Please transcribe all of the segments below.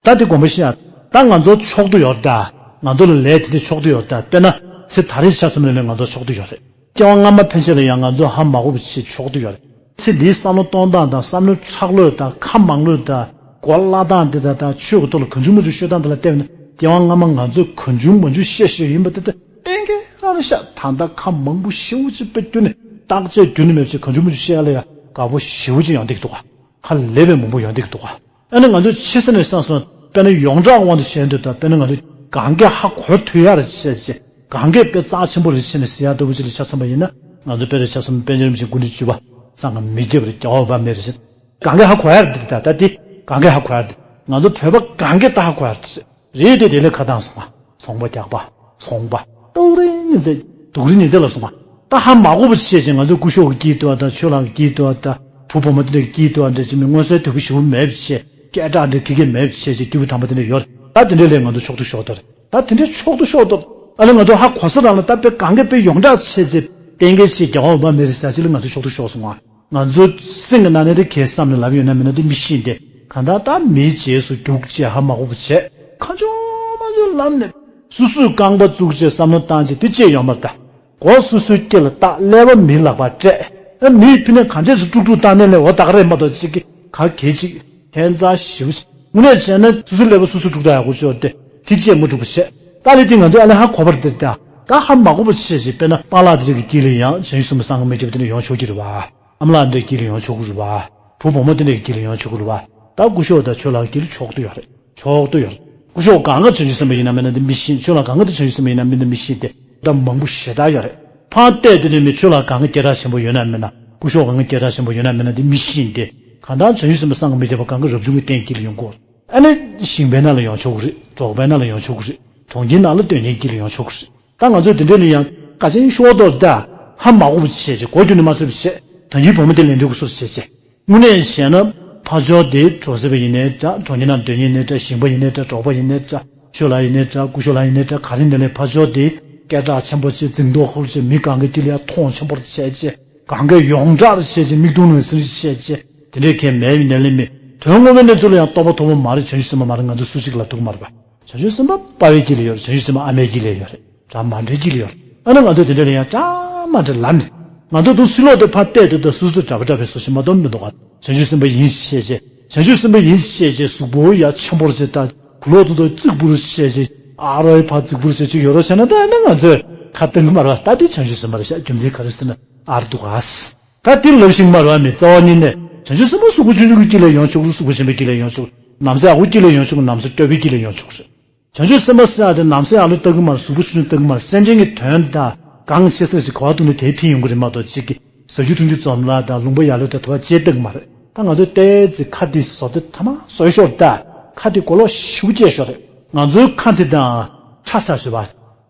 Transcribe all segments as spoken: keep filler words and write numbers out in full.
ད་དེ་དགོངས་པ་བཞེས་ཡ། ད་ང་ཚོ་ཕྱོགས་བསྡུ་ཡོད་རེད་ད། ང་ཚོ་ལ་ལས་དེ་འདྲ་ཕྱོགས་བསྡུ་ཡོད་རེད་ད། དཔེར་ན་ཚེ་ད་རེས་ཆ་བཞག་ན་ལས་ང་ཚོ་ཕྱོགས་བསྡུ་ཡོད་རེད། སྐྱེ་བ་སྔ་མ་ཕན་ཆད་ལ་ཡང་ང་ཚོ་ཧ་མ་གོ་བ་ཅིག་ཕྱོགས་བསྡུ་ཡོད་རེད། ཚེ་འདིའི་བསམ་བློ་གཏོང་སྟངས་དང་བསམ་བློའི་ཁྲག་ལོས་དང་ཁ་མང་ལོས་དང་གོ་བརླག་སྟངས་དེ་དང་དང་ཆོས་ཀྱི་ཐོག་ལ་གང་བྱུང་མང་བྱུང་ཤོད་སྟངས་དེ་ལ་བལྟས་ན་སྐྱེ་བ་སྔ་མ་ང་ཚོས་གང་བྱུང་མང་བྱུང་བཤད་བཤད་ཡིན་པ་དེ་ལྟ་གཏན་འཁེལ་རང་ཤག་ད་ལྟ་ཁ་མང་པོ་ཞེ་པོ་ཅིག་དཔེ་བསྒྱུར་ནས་བརྟག་དཔྱད་བསྒྱུར་ནས་མེད་ཅིག་གང་བྱུང་མང་བྱུང་བཤད་ཡ་ལ་ཡ་དགའ་པོ་ཞེ་པོ་ཅིག་ཡོང་བསྡད་ཀྱི་འདུག་ག་ཧ་ལས་པའི་མང་པོ་ཡོང་བསྡད་ཀྱི་འདུག་ག་ཨ་ནི་ང་ཚོས་ཕྱི་ས་ནས་བསམ་སོང་དཔེར་ན་ཡོངས་གྲགས་དབང་དུ་བྱས་འདུག་ད་དཔེར་ན་ང་ཚོ་གང་གས་ཧ་གོ་ཐུབ་ཡ་རེད་བཤད་ཅིག་གང་གས་དཔེ་རྩ་ཆེན་པོ་རེད་བྱས་ནས་ཟེར་ཡ་ལྟ་བུ་ཅིག་ལ་ཆ་མཚོན་པ་ཡིན་ན་ང་ཚོ་དཔེ་རེད་ཆ་མཚོན་པ་པཎ་ཆེན་རིན་པོ་ཆེ་སྐུ་ཕྲེང་བཅུ་པ་གསང་སྔགས་མི་བརྒྱད་པ་རེད། རྒྱལ་བ་དཔལ་མོ་རིན་པོ་ཆེ་གང་གས་ཧ་གོ་ཡ་རེད། འདི་ད་ད་འདི་གང་གས་ཧ་གོ་ཡ་རེད། ང་ཚོ་བོད་པ་གང་གས་ད་ཧ་གོ་ཡ་རེད། རེད་དེ་དེ་ལས་ཁ་བཏང་སོང་བ། ཚོང་པ་རྒྱག་པ། ཚོང་པ། ཏོག་རིང་ཉིན་མཚན་སྡུག་རིང་ཉིན་མཚན་ལ་སོང་བ། ད་ཧ་མ་གོ་བ་བྱས་ཅིག་ང་ཚོ་སྐུ་ཞབས་ཀྱི་སྐྱིད་འདུག་ད་ཆོས་ལགས་ཀྱི་སྐྱིད་འདུག་ད་བུ་བུ་མོ་དེ་འདྲ་གི་སྐྱིད་འདུག་འདྲ་ཅིག་མི་མངོན་གསལ་དོད་པོ་ཞེ་པོ་མེད་པ་བྱས་སྐད་གྲགས་འདྲ་གི་གེ་མེད་པ་བྱས་ཅིག་སྐྱེས་བུ་དམ་པ་དེ་འདྲ་ཡོད་ད་དེ་འདྲ་ལས་ང་ཚོ་ཕྱོགས་བསྡུ་ཤོར་ད་རེད། ད་དེ་འདྲ་ཕྱོགས་བསྡུ་ཤོར་ད་ཨ་ལས་ང་ཚོ་ཧ་གོ་ས་རང་ལ་ད་དཔེ་གང་ག་དཔེ་ཡོངས་གྲགས་བྱས་ཅིག་གཏན་འཁེལ་ཅིག་རྒྱལ་བ་དཔལ་མོ་རིན་པོ་ཆེ་ཟེར་ཅིག་ལ་ང་ཚོ་ཕྱོགས་བསྡུ་ཤོར་སོང་བ། ང་ཚོའི་སེམས་ཀྱི་ནང་ནས་དེ་གས་བསམ་ནས་ལབ་ཡོད་ན་མིན་ན་དེ་མི་ཤེས་ཏེ་གང་ལྟར་ད་མིའི་རྗེས་སུ་རྒྱུག་ཅེས་ཧ་མ་གོ་བ་བྱས་ཁ་ཕྱོགས་མ་ཕྱོགས་ལམ་ནས་སོ་སོས་རྐང་པ་བཙུགས་ཅེས་བསམ་བློ་བཏང་ཅེས་དེ་ཅེས་ཡོང་མ་ད་མགོ་སོ་སོའི་སྐེ་ལ་བཏགས་ཀླད་པ་མིའི་ལག་པར་སྤྲད་ཨ་མིའི་ཕི་ནས་གང་ཅེས་སུ་དཀྲུག་དཀྲུག་བཏང་ནས་ལས་འོ་ད་ག་རེད་མ་གཏོགས་ཅིག་གི་ག་གེ་ཅིག་ཁྱད་མཚར་ཞིབ་དངོས་གནས་བྱས་ན་སོ་སོའི་ཀླད་པ་སོ་སོས་དཀྲུག་ད་ཡག་པོ་ཅོག་སྟེ་དེ་ཅེས་མ་དཀྲུག་པ་བྱས་ད་ལས་དེ་ང་ཚོས་ཨ་ལས་ཧ་གོ་བར་དེ་ད་ད་ཧ་མ་གོ་བ་བྱས་ཅིག་དཔེར་ན་པཱ་ལགས་དེ་རིགས་ཀྱི་དཀྱིལ་ལ་ཡང་བྱང་ཆུབ་སེམས་དཔའ་སངས་རྒྱས་མི་བརྒྱ་པ་དེ་འདྲ་ཡོང་ཆོག་གི་རེད་བ། ཨ་མ་ལགས་འདྲ་དཀྱིལ་ལ་ཡོང་ཆོག་གི་རེད་བ། བུ་བུ་མོ་དེ་འདྲ་གི་དཀྱིལ་ལ་ཡོང་ཆོག་གི་རེད་བ། ད་སྐུ་ཞབས་དང་ཆོས་ལགས་དཀྱིལ་ལ་ཆོག་ཏུ་ཡོད་རེད། ཆོག་ཏུ་ཡོད་རེད། སྐུ་ཞབས་གང་ག་བྱང་ཆུབ་སེམས་དཔའ་ཡིན་ན་མིན་ན་འདི་མི་ཤེས། ཆོས་ལགས་གང་ག་འདི་བྱང་ཆུབ་སེམས་དཔའ་ཡིན་ན་མིན་ན་མི་ཤེས་ཏེ། ད་མང་པོ་ཞེ་དྲག་ཡོད་རེད། ཕར་བལྟས་དུས་ནས་མི་ཆོས་ལགས་གང་ག་སྐད་གྲགས་ཆེན་པོ་ཡོད་ན་མིན་ན་སྐུ་ཞབས་གང་ག་སྐད་གྲགས་ཆེན་པོ་ཡོད་ན་མིན་ན་འདི་མི་ཤེས་ཏེ། གང་ལྟར་བྱང་ཆུབ་སེམས་དཔའ་སངས་རྒྱས་མི་བརྒྱ་པ་གང་ག་རབ་བྱུང་གི་རྟེན་དཀྱིལ་ལ་ཡོང་གོ། ཨ་ནི་ཞིང་པའི་ནང་ལ་ཡོང་ཆོག་གི་རེད། འབྲོག་པའི་ནང་ལ་ཡོང་ཆོག་གི་རེད། གྲོང་ཁྱེར་ནང་ལ་དོན་གཉེར་དཀྱིལ་ལ་ཡོང་ཆོག་གི་རེད། ད་ང་ཚོས་དེ་འདྲ་ལ་ཡང་དགའ་ཆེན་ཤོར་དོར་ད་ཧ་མ་གོ་བ་བྱས་བྱས་གོ་རྒྱུ་ནི་མ་ཚོད་པ་བྱས་ད་ཡིན་བུ་མོ་དེ་ལེན་འདོད་ཀྱི་སོར་བྱས་བྱས་དངོས་གནས་བྱས་ན་ཕར་ཕྱོགས་དེ་གྲོང་གསེབ་པ་ཡིན་ནའི་འདྲ་གྲོང་ཁྱེར་ནང་སྡོད་མཁན་ཡིན་ནའི་འདྲ་ཞིང་པ་ཡིན་ནའི་འདྲ་འབྲོག་པ་ཡིན་ནའི་འདྲ་ཆོས་ལ་ཡིན་ནའི་འདྲ་སྐུ་ཞབས་ལ་ཡིན་ནའི་འདྲ་ག་རེ་ཡིན་ནའི་ཕར་ཕྱོགས་དེ་སྐད་གྲགས་ཆེན་པོ་བྱས་འཛིང་དོགས་ཁོལ་བྱས་མི་གང་ག་དཀྱིལ་ལ་ཡང་མཐོང་ཆེན་པོར་བྱས་བྱས་གང་ག་ཡོངས་གྲགས་བྱས་བྱས་མིག་མཐོང་ནང་ཟིན་བྱས་བྱས་དེ་འདྲའི་གལ་མེད་པའི་ནས་ལེན་མི་དོན་ངོ་མའི་གནས་ཚུལ་ལ་ཡང་རྟོགས་པ་ཐོབ་པ་མ་རེད། བྱང་ཆུབ་སེམས་དཔའ་མ་རེད། ང་ཚོ་སུ་གཅིག་ལ་ཐུག་མ་རེད་པ། བྱང་ཆུབ་སེམས་དཔའ་དཔའ་བོའི་དཀྱིལ་ལ་ཡོད་རེད། བྱང་ཆུབ་སེམས་དཔའ་ཨ་མའི་དཀྱིལ་ལ་ཡོད་རེད། གྲྭ་མ་འདྲེའི་དཀྱིལ་ལ་ཡོད་རེད། ཨ་ནི་ང་ཚོ་དེ་འདྲ་ལ་ཡང་གྲྭ་མ་འདྲེ་ལབ་ནས་ང་ཚོ་དུ་ཕྱི་ལོགས་དེ་ཕར་བལྟས་དུས་ད་སུ་སུ་གྲྭ་པ་གྲྭ་པའི་བཟོ་ཞིག་མ་གཏོགས་མི་འདུག་ག་བྱང་ཆུབ་སེམས་དཔའ་ཡིན་ཞེས་བྱས་བྱང་ཆུབ་སེམས་དཔའ་ཡིན་ཞེས་བྱས་གཟུགས་པོ་ཡ་ཆེན་པོར་བྱས་ད་གུ་ལོག་ཏུ་ད་རྩིག་པུར་བྱས་བྱས་ཨ་རོའི་ཕར་རྩིག་པུར་བྱས་ཅིག་ཡོད་རོགས་བྱས་ན་ད་ཨ་ནི་ང་ཚོས་ཁ་གཏོང་གི་མ་རེད་པ། ད་དེ་བྱང་ཆུབ་སེམས་དཔའ་རེད་ཤག་རྒྱུ་མཚན་ག་རེ་ཟེར་ན་ཨར་འདུག་ག་ད་དེ་ལབ་ཤིང་མ་རེད་པ། མི་རྩ་བ་ཉིད་ནས་བྱང་ཆུབ་སེམས་དཔའ་གཟུགས་པོ་ཆུང་ཆུང་གི་དཀྱིལ་ལ་ཡོང་ཆོག་གཟུགས་པོ་ཆེན་པོའི་དཀྱིལ་ལ་ཡོང་ཆོག་ན་བཟའ་ཡག་པོའི་དཀྱིལ་ལ་ཡོང་ཆོག་ན་བཟའ་སྐྱོ་པོའི་དཀྱིལ་ལ་ཡོང་ཆོག་རེད། བྱང་ཆུབ་སེམས་དཔའ་ཟེར་ཡག་དེ་ན་བཟའ་ཡག་ལོས་ལྟ་གི་མ་རེད། གཟུགས་པོ་ཆུང་ཆུང་ལྟ་གི་མ་རེད། སེམས་ཅན་གྱི་དོན་དང་གང་བྱེད་ས་ཞིག་ག་བ་འདུག་ནས་དེའི་ཕན་ཡོང་གི་རེད་མ་གཏོགས་གཅིག་གིས་ཟ་རྒྱུ་འཐུང་རྒྱུ་འཛོམས་ལ་དང་ལུང་པ་ཡག་ལོས་དང་དུ་བ་ཅེས་ལྟ་གི་མ་རེད། ད་ང་ཚོས་ཏོག་ཙམ་ཁ་དེ་བཟོ་དེ་ཐ་མ་བཟོས་ཤོར་ད་ཁ་དེ་གོ་ལོག་ཞེ་པོ་སྐྱེས་ཤོར་རེད། ང་ཚོའི་ཁ་དེ་དང་ཁྲ་ས་ཞེས་པ་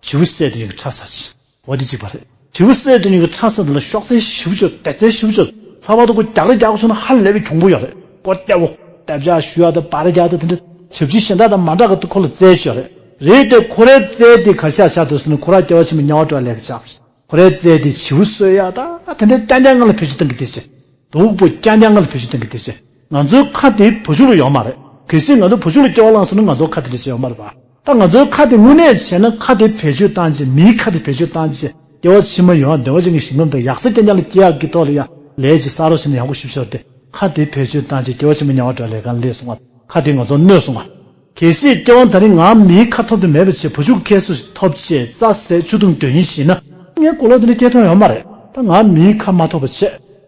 བྱིའུ་བསད་དེ་ཡིན་གྱི་ཁྲ་ས་ཞིག་འོ་དེ་གཅིག་པ་རེད། བྱིའུ་བསད་དེ་ཉིད་ཀྱི་ཁྲ་ས་འདི་ལ་གཤོག་རྩལ་ཞེ་པོ་ཅིག་ཡོད། དད་རྩལ་ཞེ་པོ་ཅིག་ཡོད། ལྷག་པར་དུ་ཁོ་རྒྱག་རེས་རྒྱག་གི་སོང་ན་ཧ་ལས་པའི་གྱོང་པོ་ཡོད་རེད། ཁོ་ལྟད་མོ་རྡེབ་རྒྱག་གཞུ་ཡག་དང་སྦ་ར་རྒྱག་དང་དེ་འདྲ་བྱབ་ཆེན་གཞན་དག་དང་མ་འདྲ་གི་འདུག་ཁོ་ལ་རྩལ་ཅིག་ཡོད་རེད། རེད་དེ་ཁོ་རའི་རྩལ་དེ་ག་ཤ་ཤ་འདུག་ཟེར་ན་ཁོ་རང་སྐྱེ་བ་ཕྱི་མ་དམྱལ་བ་འགྲོ་བ་ལས་ཀ་ཆགས་པ་རེད། ཁོ་རའི་རྩལ་དེ་བྱིའུ་གསོད་ཡག་དང་དེ་འདྲའི་རྐྱང་རྐྱང་ངང་ལ་བེད་སྤྱོད་གཏོང་གི་དེ་ཅི། སྡུག་པོ་རྐྱང་རྐྱང་ངང་ལ་བེད་སྤྱོད་གཏོང་གི་དེ་ཅི། ང་ཚོའི་ཁ་དེ་བུ་ཕྲུག་ལ་ཡོད་མ་རེད། གལ་སྲིད་ང་ཚོ་བུ་ཕྲུག་ལ་སྐྱེ་བ་བླངས་སོང་ན་ང་ཚོ་ཁ་དེ་འདྲ་ཅིག་ཡོད་མ་རེད་པ། ད་ང་ཚོའི་ཁ་དེ་དངོས་གནས་བྱས་ན་ཁ་དེ་བེད་སྤྱོད་བཏང་བྱས་མིའི་ཁ་དེ་བེད་སྤྱོད་བཏང་བྱས་སྐྱེ་བ་ཕྱི་མ་ཡོང་བདེ་བ་ཅན་གྱི་ཞིང་ཁམས་དང་ཡག་ས་རྐྱང་རྐྱང་ལ་སྐྱེ་ཡག་གི་ཐོག་ལ་ཡང་ལས་ཀྱི་ས་རོ་ཞིག་ནས་ཡག་པོ་ཞིབ་ཤོར་ཏེ་ཁ་དེ་བེད་སྤྱོད་བཏང་བྱས་སྐྱེ་བ་ཕྱི་མ་དམྱལ་བ་འགྲོ་ལས་ཀ་ལས་སོང་བ། ཁ་དེ་ང་ཚོ་གནོད་སོང་བ། གལ་སྲིད་སྐྱེ་བ་ད་རིང་ང་མིའི་ཁ་ཐོབ་ཏུ་མེད་པ་བྱས་བུ་ཕྲུག་ཁྱད་སོ་ཞིག་ཐོབ་བྱས་རྩྭ་ཟས་ཆུ་འཐུང་སྡོད་ཉིན་ཞིག་ན་ངའི་གོ་ལོག་དེ་འདྲ་སྐྱེ་ཐོན་ཡོད་མ་རེད། ད་ང་མིའི་ཁ་མ་ཐོབ་པ་བྱས་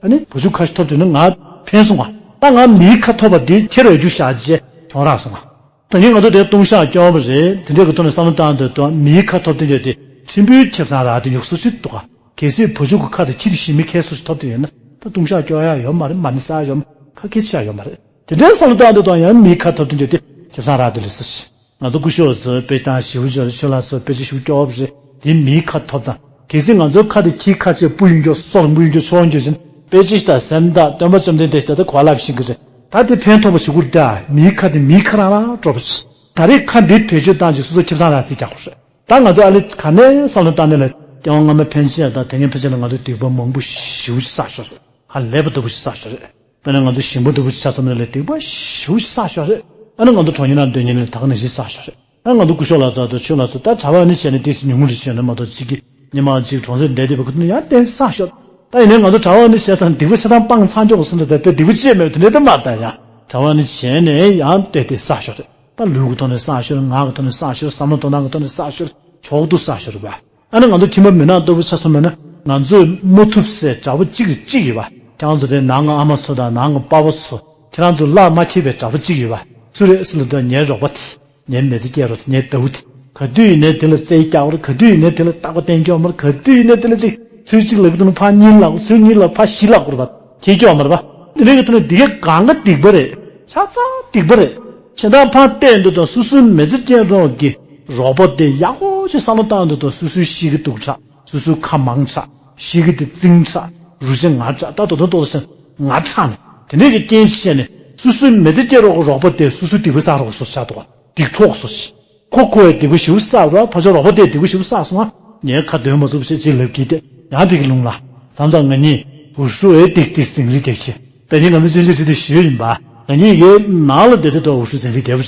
ཨ་ནི་བུ་ཕྲུག་ཁ་ཞིག་ཐོབ་དུས་ན་ང་ཕན་སོང་བ། ད་ང་མིའི་ཁ་ཐོབ་པ་འདི་ཁྱེར་ཡོད་རྒྱུ་བཞག་རྗེས་གྱོང་རག་སོང་བ། ད་གིན་ང་ཚོ་དེ་ལྟུང་བཤགས་སྐྱོར་བ་རེད། དེ་འདྲའི་གི་ཐོག་ནས་བསམ་བློ་བཏང་འདོད་དོ་མིའི་ཁ་ཐོབ་དེ་འདྲ་དེ་ཕྲན་བུའི་ཁེ་བཟང་རག་དེ་ཉུག་སུ་ཆུད་འདུག་ག་གལ་སྲིད་བུ་ཕྲུག་གི་ཁ་དང་ཁྱི་དེ་ཞིག་མི་ཁེ་སུ་ཞིག་ཐོབ་དེ་ཡོད་ན་ད་ལྟུང་བཤགས་སྐྱོར་ཡ་ཡོད་མ་རེད། མ་ཎི་བསགས་ཡ་ཡོད་མ་ཁ་སྐད་ཆ་ཡ་ཡོད་མ་རེད། དེ་འདྲའི་བསམ་བློ་བཏང་འདོད་དོ་ཡང་མིའི་ཁ་ཐོབ་དེ་འདྲ་དེ་ཁེ་བཟང་རག་དེ་ལས་སུ་ཆི། ང་ཚོ་སྐུ་ཞབས་ཚོས་དཔེ་བཏང་ཞིབ་འཇོག་རེད། ཆོས་ལ་སོགས་དཔེ་ཆ་ཞིབ་སྐྱོར་བ་རེད། དེ་མིའི་ཁ་ཐོབ་དང་། གལ་སྲིད་ང་ཚོའི་ཁ་དེ་ཁྱིའི་ཁ་ཆེ་སྤུ་ཡིན་རྒྱུ་སོགས་མུ་ཡིན་རྒྱུ་ཆོག་ཡིན་རྒྱུ་ཞིག་དཔེ་ཅི་ཞིག་དང་སེམས་དང་སྟོན་པ་བཅོམ་ལྡན་འདས་ཞིག་ད་ལྟ་གོ་ལབ་ཤིང་གི་རེད། ད་དེ་ཕན་ཐོགས་པ་ཞིག་གུར་ད་མིའི་ཁ་དེ་མིའི་ཁ་རང་རང་སྤྲོ་པོ་ཞིག་ད་རེས་ཁ་འདི་བེད་སྤྱོད་བཏང་ཅིག་སོ་སོ་ཁེ་བཟང་རང་རྩིས་རྒྱག་དགོས་རེད། ད་ང་ཚོ་ཨ་ལེ་ག་ནས་བསམ་བློ་བཏང་ནས་ལ་སྐྱེ་བ་སྔ་མ་ཕན་ཆད་དང་དེ་སྔའི་ཕན་ཆད་ལ་ང་ཚོ་སྡིག་པ་མང་པོ་ཞེ་པོ་ཞིག་བསགས་ཤོག་རེད། ཧ་ལས་པ་ལྟ་བུ་ཞིག་བསགས་ཤོག་རེད། དཔེར་ན་ང་ཚོ་ཞིང་པ་ལྟ་བུ་ཆ་ཚང་མ་ལ་སྡིག་པ་ཞེ་པོ་ཞིག་བསགས་ཤོག་རེད། ཨ་ནི་ང་ཚོ་གྲོངས་ཉེ་ན་སྡོད་ཉེ་ནི་ད་ག་ནང་བཞིན་བསགས་ཤོག་རེད། ཨ་ང་ཚོ་སྐུ་ཞབས་ལ་ཚོ་དང་ཆོས་ལ་ཚོ་ད་གྲྭ་པ་ནི་བྱས་ནས་ཏོག་ཙམ་ཉུང་ངུ་རེ་བྱས་ན་མ་གཏོགས་གཅིག་གིས་ཉི་མ་གཅིག་གྲོང་གསེབ་བསྡད་བསྡད་པ་ཁོ་ཚོ་ནི་ཡང་གཏན་བསགས་ཤོག་ད་ཡིན་ནའི་ང་ཚོ་གྲྭ་པ་ནི་བྱས་ཙང་སྡིག་པ་ཆ་ཚང་སྤངས་ཚར་ཆོག་གསུངས་ཏེ་ད་དཔེ་སྡིག་པ་ཅི་ཡང་མེད་པ་དེ་འདྲའི་ད་མ་ད་ཡང་གྲྭ་པ་ནི་བྱས་ནས་ཡང་ཏོག་ཙམ་བསགས་ཤོག་རེད། ད་ལུས་ཀྱི་ཐོག་ནས་བསགས་ཤོག་རེད། ངག་གི་ཐོག་ནས་བསགས་ཤོག་རེད། བསམ་བློ་གཏོང་སྟངས་ཀྱི་ཐོག་ནས་བསགས་ཤོག་རེད། མཆོག་ཏུ་བསགས་ཤོག་རེད་པ། ཨ་ནི་ང་ཚོ་ཁྱིམ་པ་མི་ནག་ལྟ་བུ་ཆ་མཚོན་པ་ན་ང་ཚོས་མ་ཐུབ་སའི་དགྲ་བོ་གཅིག་རེ་གཅིག་ཡོད་པ། ཁྱེད་རང་ཚོ་དེ་ནང་གི་ཨ་མ་ཚོ་དང་ནང་གི་པ་ཕ་ཚོ། ཁྱེད་རང་ཚོ་བླ་མ་མཁྱེན་པའི་དགྲ་བོ་གཅིག་ཡོད་པ། སུ་རེད་ཟེར་ལབ་དུས་ངའི་རོགས་པ་དེ། ངའི་མི་ཚེ་སྐྱེལ་རོགས་དེ། ངའི་ཟླ་བོ་དེ། ག་དུས་ཡིན་ནའི་དེ་ལ་རྩལ་རྒྱག་པ་རེད། ག་དུས་ཡིན་ནའི་དེ་ལ་རྟག་པ་བསྟན་རྒྱུ་ཡོད་མ་རེད། ག་དུས་ཡིན་ནའི་དེ་ལ་གཅིག་ཚུར་གཅིག་ལབ་ཀྱི་འདུག་ན་ཕར་གཉིས་ལབ། ཚུར་གཉིས་ལབ་ཕར་བཞི་ལབ་དགོས་རེད་པ། ཁྱེད་སྐྱོ་བ་མ་རེད་པ། དེ་འདྲའི་གི་ཐོག་ནས་འདི་གའི་གང་ག་སྡིག་པ་རེད། ཆ་ཚང་སྡིག་པ་རེད། གཞན་དག་ཕར་བལྟས་འདུག་དང་སོ་སོའི་མི་ཚེ་སྐྱེལ་རོགས་ཀྱི་རོགས་པ་དེ་ཡག་པོ་ཅིག་བསམ་བློ་བཏང་འདུག་དང་སོ་སོའི་གཤིས་ཀྱི་སྡུག་དྲགས། སོ་སོའི་ཁ་མང་དྲགས། གཤིས་ཀྱི་དེ་རྩིང་དྲགས། རུས་ཆེན་ངར་དྲགས། ད་དོ་དོ་དོ་ཟེར་ངར་དྲགས་ནས་དེ་འདྲའི་གི་རྐྱེན་ཞིག་བྱས་ནས་སོ་སོའི་མི་ཚེ་སྐྱེལ་རོགས་ཀྱི་རོགས་པ་དེ་སོ་སོའི་སྡིག་པ་བསགས་རོགས་སོ་ཆགས་འདུག་ག་སྡིག་གྲོགས་སོ་ཆེ། ཁོ་ཁོ་ཡི་སྡིག་པ་ཞེ་པོ་བསགས་རོགས། ཕ་ཆོས་རོགས་པ་དེའི་སྡིག་པ་ཞེ་པོ་བསགས་སོང་ང་། ངའི་ཁ་འདོན་མ་ཚུགས་ཞེས་ཅིག་ལབ་ཀྱིས་ཏེ་ཡང་དེ་གི་ལུང་ལ་མཚམས་མཚམས་ང་གཉིས་འུ་ཧྲུའེ་ཏིག་ཏིག་ཟིང་རི་རྒྱག་གི། ད་ནི་ང་ཚོ་ཅན་ཅིག་བྲིས་ཏེ་ཞུས་ཡིན་པ། ང་གཉིས་ཀྱི་ནང་ལ་བསྡད་དུས་ད་འུ་ཧྲུའེ་ཟིང་རི་རྒྱབ་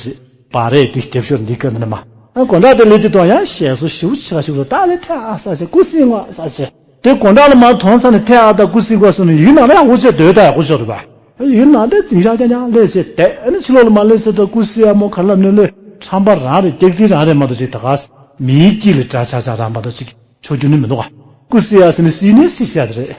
པ་རེད། བ་རེད་དེ་རྒྱབ་ཤོར་འདི་སྐབས་འདི་ན་མ། ཨ་དགོང་དག་དེ་སླེབས་དུས་ད་ཡང་ཞེ་སོ་ཞེ་པོ་ཆེ་ཁ་ཞིག་རེད། ད་ལས་ཐལ་ཨ་ས་ཆེ་སྐུ་སྲིད་ངོ་ས་ཆེ། དེ་དགོང་དག་ལ་མར་གདོང་ས་ནས་ཐལ་ཨ་ད་སྐུ་སྲིད་ངོ་སོང་ནས་ཡུལ་ནང་ལ་ཡག་པོ་བྱས་སྡོད་ད་ཡག་པོ་ཤོར་རེད་པ། ཡུལ་ནང་དེ་འཛིང་ཤག་རྐྱང་རྐྱང་ལས་བྱས་བསྡད། ཨ་ནི་ཕྱི་ལོགས་ལ་མར་སླེབས་ཚེ་ད་སྐུ་སྲིད་ཨ་མོ་ག་ལ་ནོ་ལོས་ཁྲམ་པ་རང་རེད། སྐྱག་རྫུན་རང་རེད་མ་གཏོགས་ཅིག་ད་ག་མིའི་དཀྱིལ་ལ་འདྲ་ཆགས་ཆགས་རང་མ་གཏོགས་ཅིག་ཆོག་རྒྱུ་ནི་མི་འདུག་ག་སྐུ་སྲིད་ཨ་ཟེར་ནས་སྲིད་ནས་སྲིད་བཤད་དེ་རེད།